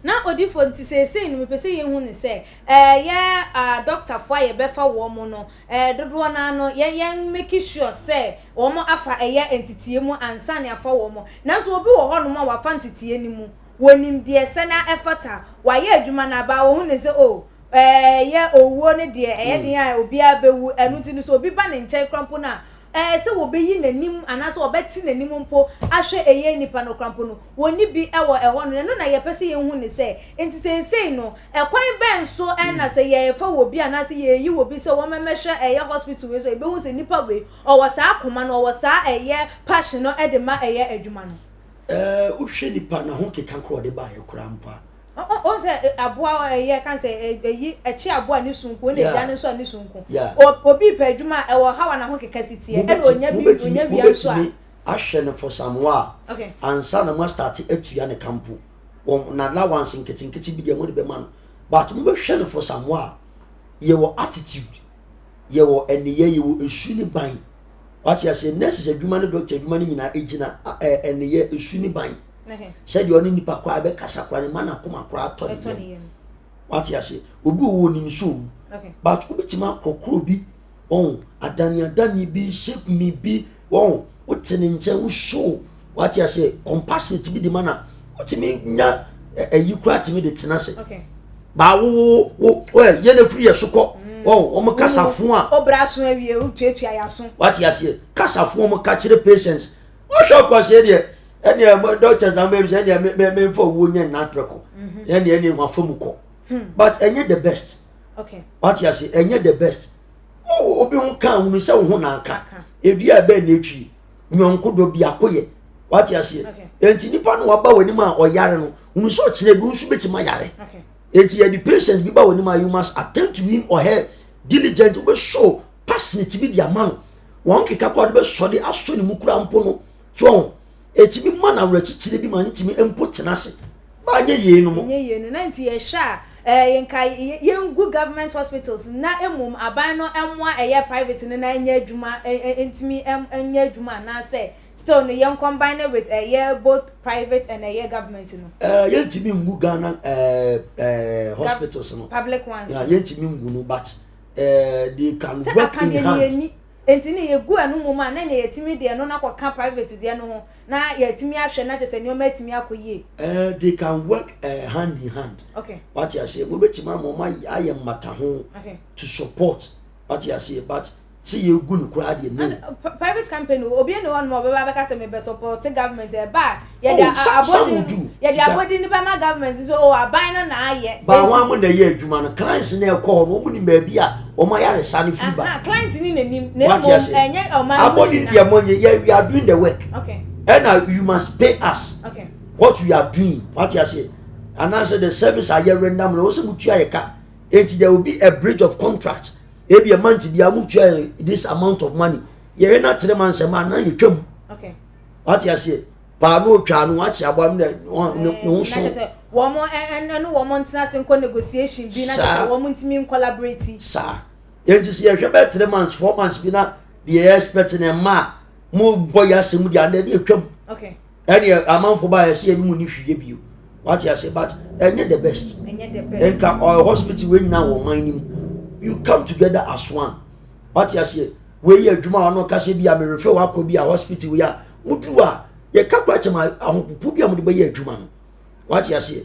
Na odifoɔ nti seesei no mepɛ sɛ yɛhu no sɛ ɛyɛ adɔktafoɔ a yɛbɛfa wɔn no dodoɔ no ara no yɛn yɛn make sure sɛ wɔn afa ɛyɛ nteteɛ mu ansa na yɛafa wɔn. Nanso obi wɔ hɔnom a wafa nteteɛ no mu, wɔnim deɛ ɛsɛ na ɛfata, wayɛ adwuma no aba wɔhu no sɛ oh ɛyɛ owuo no deɛ ɛyɛ den a obiara bɛwu, ɛno nti no sɛ obi ba ne nkyɛn koraa mpo no a Ɛɛ, sɛ wɔbɛyi n'anim anaasɛ wɔbɛte n'anim mpo ahwɛ ɛyɛ nipa no koraa mpo no, wɔnni bi wɔ ɛhɔ no. Ɛno na yɛpɛ sɛ yɛhu ne sɛ, enti seesei no, ɛkwan bɛn so na sɛ yɛrefa wɔ bi anaasɛ yɛreyi wɔ bi sɛ wɔmmɛhwɛ ɛyɛ hospital wei so a, yɛbɛhu sɛ nipa wei, ɔwɔ saa akoma no, ɔwɔ saa ɛyɛ passion no de ma ɛyɛ adwuma no. Ɛɛ, wohwɛ nipa no ahokeka koraa a ɔde baeɛ koraa mpo a. Wohu sɛ aboa ɛyɛ kan sɛ ɛyi ɛkye aboa ne su nko ɛna egya no nso a ne su nko. Obi pɛ adwuma a ɛwɔ haw a n'ahokeka si teɛ ɛna onya bi onya wia nso a. Mobɛtumi ahwɛ no for some while ansa na mo astarte atua ne ka mpo. Wɔn na allowance nketenkete bi deɛ mode bɛma no but mobɛhwɛ no for some while. Yɛwɔ attitude, yɛwɔ nneyɛɛ, yɛwɔ esu ne ban. Wate aseɛ? Nurses adwuma ne doctor adwuma no nyinaa egyina nneyɛɛ, esu ne ban. Sɛdeɛ ɔne nipa koraa bɛkasa koraa ne ma n'akoma koraa tɔ ne yam. Wate aseɛ? Obi wɔ hɔ onim so owu but wobɛtumi akorɔkorɔ bi wɔn adane adane bi shape me bi wɔn wote ne nkyɛn wo show wate aseɛ compassionate bi de ma na wotumi nya ɛyi koraa tumi de tena ase. Baa wo wo wo wo ɛ yɛn efiri yɛ so kɔ mm. wɔn wɔn kasafo a. Obra aso awie wotuatua yɛ aso. Wate aseɛ kasafo wɔn ka kyerɛ patients wɔhwɛ ɔkwaseɛ deɛ. Ɛnneɛ doctors na mbɛm sɛ ɛnneɛ me me nfa owuo nyɛ nna prɛko mhm. ɛnneɛ ɛnneɛ wafa mu kɔ hmm. but ɛnyɛ the best wate ase ɛnyɛ the best obi ho kan hunu sɛ wo ho na aka edua ɛbɛn na etwi nyɔnko dɔ biako yɛ wate aseɛ nti nipa no waba w'anim a ɔyare no hunu sɛ ɔkyerɛ bi nso bɛtumi ayare nti yɛde patients bi ba w'anim a you must attend to him or her diligent wobɛsɔ passionate bi de ama no wɔn keka kora de bɛsɔ de asɔ ne mu kura mpo no So ɛtumi ma no awerɛkyekyerɛ bi ma no tumi mpo tena ase? Ba nyɛ yei no mo. Nyɛ yei no. Na nti yɛhwɛ a, eh, nka yɛngu government hospitals na mmom aban no mmoa ɛyɛ private no na ɛnyɛ adwuma, ɛntumi nyɛ adwuma anaasɛ still no yɛn combine with ɛyɛ both private and ɛyɛ government no. Eh, yɛntumi ngu Ghana eh, eh, hospitals no. Public ones. Yeah, yɛntumi ngu no but eh, they can Sɛ work aka in deɛ ne hand. yɛnni. Enti ne yɛgu ɛno mmom a, na ɛneɛ yɛatumi de ɛno no akɔka private deɛ no ho na yɛatumi ahwɛ na kyerɛ sɛ nneɛma atumi akɔ yie. Eh, they can work eh, hand in hand. Okay. Wate aseɛ, mobɛtumi ama wɔn ayɛ mmataho okay. to support. Wate aseɛ, but sɛ yɛgu no koraa deɛ no. Private company, obi ne hɔ nom a ɔbɛba abɛka sɛ mebɛ support government, ɛba a yɛde oh, abɔdin yɛde abɔdin no bɛma government sɛ oh aban no na ayɛ. Ba wɔn mo na ɛyɛ adwuma no clients na ɛkɔ hɔ no wɔn nim baabi a wɔn ayaresa no firi ba. Client ni n'anim na emu ɛnyɛ ɔman mu abɔdin deɛ mo nyɛ yɛ we are doing the work. Okay. Ɛna you must pay us. Okay. What we are doing wate aseɛ anaasɛ the service a yɛ render mo na wɔsɛ mo tua yɛ ka eti there will be a breach of contract ebi a month bi a mo tua yɛ this amount of money yɛhwɛ na 3 months ɛma na yɛ twam. Okay. Wate aseɛ paa no otwa no wakye aboa no na ne ho so. Wɔn ɛne wɔn ntena ase nkɔ negotiation bi na kyerɛ sɛ wɔn ntumi nkɔlaborate. Saa yɛn ti sɛ yɛhwɛ bɛyɛ 3 months 4 months bi na deɛ yɛ expect na ɛma a mo bɔ yɛ asɛm deɛ anɛ deɛ twam. Okay. Ɛne amanfo ba yɛ sɛ yɛn mu ni hwee bio wate aseɛ but ɛnyɛ the best. Ɛnyɛ the best. Nka ɔyɛ hospital wei nyinaa wɔ ɔman no mu you come together as one wate aseɛ wei yɛ adwuma a ɔno ɔka sɛ bi a merefɛ wakɔ bi a hospital wei a moduru a yɛka kora kyɛm ahopopo bi a mode bɛyɛ adwuma no wate aseɛ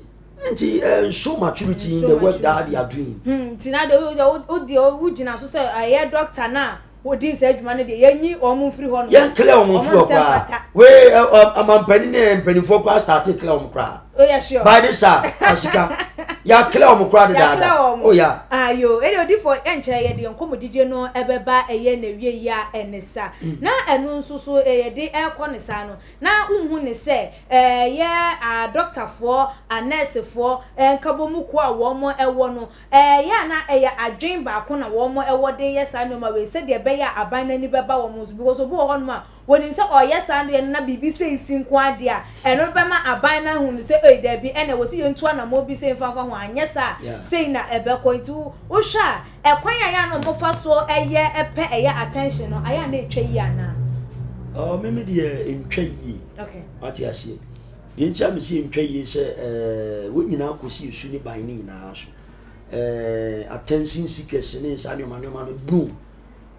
nti uh, show maturity in the work that they are doing. Nti na de wo de wogyina so sɛ ɛyɛ doctor na. Wɔdii saa adwuma no deɛ yɛnyi wɔn mfiri hɔ nom. Yɛn clear wɔn mfiri hɔ koraa. Wei amampanin ne mpanimfoɔ koraa start clear wɔn koraa. Oh yeah sure. By this time asika yɛ clear wɔn koraa dedaada. Oh yeah. Ayo ɛde odifo ɛnkyɛ yɛde yɛn nkɔmɔdidie no ɛbɛba ɛyɛ na wie yi a ɛne sa. Mm. Na ɛno nso so yɛde ɛkɔ ne saa no na wohu ne sɛ ɛyɛ adɔktafoɔ anɛɛsefoɔ nkabɔmu kuo a wɔn ɛwɔ no Ɛyɛ a na ɛyɛ adwene baako na wɔn wɔ de yɛ saa nneɛma wei sɛdeɛ ɛbɛyɛ a aban no ani bɛba wɔn so because obi wɔ hɔnom a wɔnim sɛ ɔreyɛ saa adeɛ no na biribi sei si nko ara deɛ a ɛno bɛma aban no ahu no sɛ ei daabi ɛna ɛwɔ sɛ yɛntu anammɔn bi sei mfa mfa ho anyɛ saa a sei na ɛbɛkɔ nti wohwɛ a ɛkwan a ɛyɛ a na wɔfa so yɛ pɛ ɛyɛ attention no ayɛ a na ɛtwa yie anaa? Oh, me me deɛ ɛntwa yie. Okay. Wate aseɛ. Deɛ nti a mese ɛntwa yie sɛ ɛɛ wɔn nyinaa kɔsi esu ne ban no nyinaa so. Ɛɛ attention seekers ne saa nneɛma nneɛma no no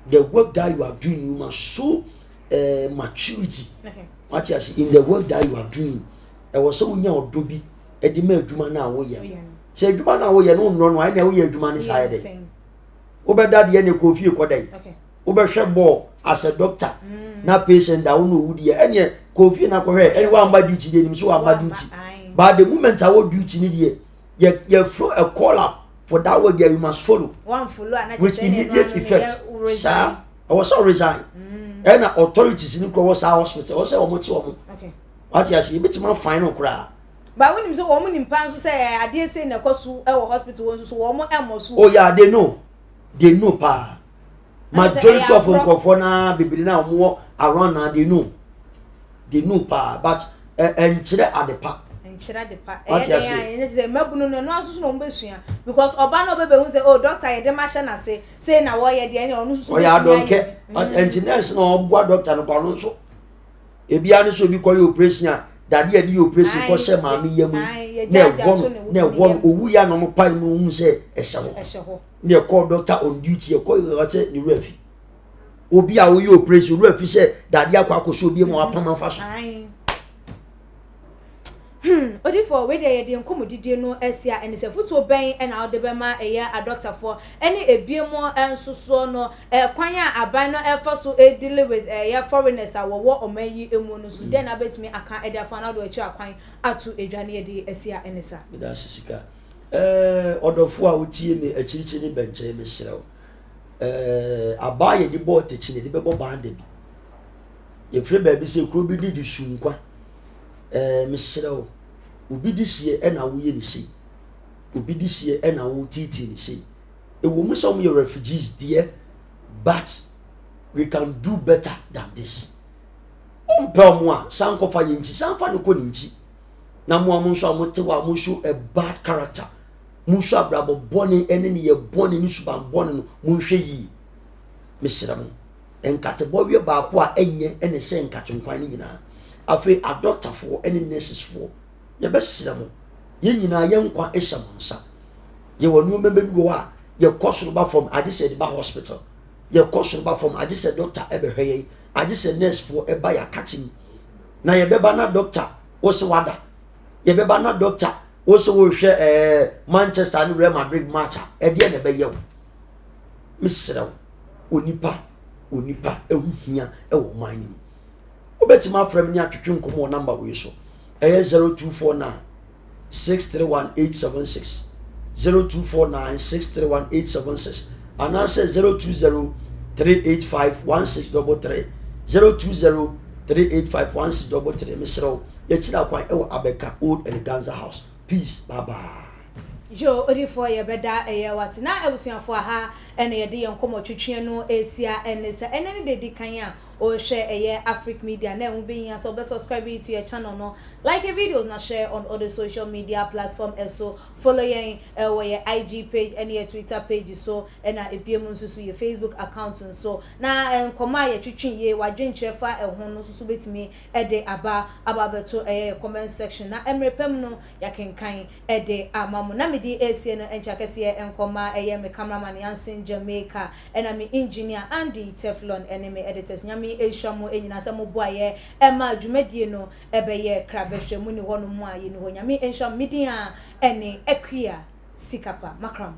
the work that you are doing you must show uh, maturity. Okay. Wate ase in the work that you are doing ɛwɔ sɛ wonya ɔdɔ bi ɛde ma adwuma no a woyɛ no. Sɛ adwuma no a woyɛ no nnɔ no a ɛna woyɛ adwuma no saa yɛ dɛ. Wobɛda deɛ ne kɔ fie kɔ dɛn. Okay. Wobɛhwɛ bɔɔl as a doctor mm. na patient da wo na owu deɛ ɛneɛ kɔ fie na kɔhwɛ ɛne wamba duty deɛ nim so wamba duty but the moment a wɔ duty ne deɛ yɛ yɛ throw a call up for that work there you must follow with immediate effect saa ɛwɔ sɛ resign mm. ɛna authorities ni kura wɔ saa hospital ɛwɔ sɛ wɔn ti wɔn wate ase ebitumi afan no koraa. Ba wonim sɛ wɔn nim paa nso sɛ adeɛ sei na ɛkɔ so wɔ hospital wɔn nso so wɔn ɛmmɔ so. Oh yeah, they know they know paa. Majority of nkurɔfoɔ naa bebree naa wɔn wɔ around naa they know they know paa but ɛnkyerɛ ade pa. Nkyerɛ ade pa ɛyɛ dɛn a ɛnyɛ sɛ mmabunu no ɛno asoso na wɔn bɛsua because ɔba na ɔbɛbɛhu sɛ oh doctor yɛde ma hyɛ n'ase sei na wɔyɛ deɛ ɛne ɔno nso so ɔyɛ adɔnkɛ ɛnti nurse na ɔboa doctor no kɔ ɔno nso ebia ne sɛ obi kɔyɛ operation a dade a yɛde yɛ operation kɔ hyɛ maame yam yi na ɛwɔ no na ɛwɔ no owu ya na ɔmo pa no mu ohun sɛ ɛhyɛ hɔ na ɛkɔ doctor on duty ɛkɔ yɛ sɛ ne wura fi obi a woyɛ operation wura fi sɛ dade akɔ akɔhyɛ obi ma wapam afa so. Hmm, odifoɔ, wei deɛ yɛde nkɔmmɔdidie no asi a, ɛne sɛ fotuo bɛn na wode bɛma ɛyɛ adɔktafoɔ ɛne ebiem nso soɔ no, kwan a aban no ɛfa so deal with ɛyɛ foreigners a wɔwɔ ɔman yi mu no so, dɛn na wobɛtumi aka de afa na wode wakyiri akwan ato dwa ne yɛde asi a ɛne saa. Meda ase sika. Ɛɛ ɔdɔfoɔ a wotie me akyirikyiri ne bɛnkyɛn mesrɛ wo. Ɛɛ abaa yɛde bɔɔ takyi na yɛde bɛbɔ ban da bi. Yɛfrɛ baabi sɛ kuro bi de de sunkwa. Ɛɛ mesrɛ wo, obi de sie ɛna woyɛ ne sei. Obi de sie ɛna wotiitii ne sei. Ɛwɔ mu sɛ wɔyɛ refugees deɛ, but we can do better than this. Wompɛ wɔn a, san kɔfa yɛn nkyi, san fa no kɔ ne nkyi. Na mo a mo nso a mote hɔ a mo show a bad character, mo nso abrabɔ bɔne ɛne ne yɛ bɔne ne suban bɔne no, monhwɛ yie. Mesrɛ mo. Nkatebɔweɛ baako a ɛnyɛ na ɛsɛe nkatenkwan no nyinaa. Afei adɔktafoɔ ne nurses-foɔ, yɛbɛsrɛ mo, yɛn nyinaa yɛn nkwa hyɛ mo nsa. Yɛwɔ nneɛma bi wɔ hɔ a yɛkɔ soro ba fam agye sɛ yɛde ba hospital. Yɛkɔ soro ba fam agye sɛ dɔkta ɛbɛhwɛ yɛn, agye sɛ nurse-foɔ ɛba yɛn akakye mu. Na yɛbɛba na dɔkta wo se wada. Yɛbɛba na dɔkta wo se wohwɛ ɛɛ eh, Manchester ne Real Madrid match a, ɛdeɛ na ɛbɛyɛ wo. Mesrɛ wo. onipa onipa ɛho hia ɛwɔ ɔman no mu wobɛtumi afrɛ me ne atwetwe nkɔmmɔ wɔ namba wei so ɛyɛ 0249 631 876 0249 631 876 anaasɛ 020 385 1633 020 385 1633 mesrɛ wo yɛkyerɛ akwan ɛwɔ abɛka old eleganza house peace bye bye Yo, odifoɔ yɛbɛda ɛyɛ wase na abusuafoɔ aha ɛna yɛde yɛn nkɔmɔ twetweɛ no ɛsia ɛne sɛ ɛnɛ ne da ɛdi kan a ɔrehwɛ ɛyɛ Afric Media na ɛho bɛhia sɛ wobɛ subscribe to yɛ channel no like yɛ videos na share on other social media platform ɛso follow yɛn ɛwɔ yɛ IG page ɛne yɛ Twitter page so ɛna ɛbiemu nso so yɛ Facebook account nso na nkɔmɔ a yɛtwetwe yie wadwenkyerɛ fa ɛho no nso so bɛtumi ɛde aba aba abɛto ɛyɛ yɛ comment section na ɛmmerɛ pɛ mu no yɛakenkan de ama mo. Na me din resie no nkyɛ akɛseɛ nkɔma ɛyɛ me camera man Yansin Jamaica ɛna me engineer Andy Teflon ɛne me editors. Nyame nhyira mo nyinaa sɛ mo boaeɛ ɛma dwumadie no ɛbɛyɛɛ krabɛhwɛ. Mo ni hɔ nom a yɛni hɔ. Nyame nhyira mo. Me din a ɛne Akua Sikapa. Makra mo.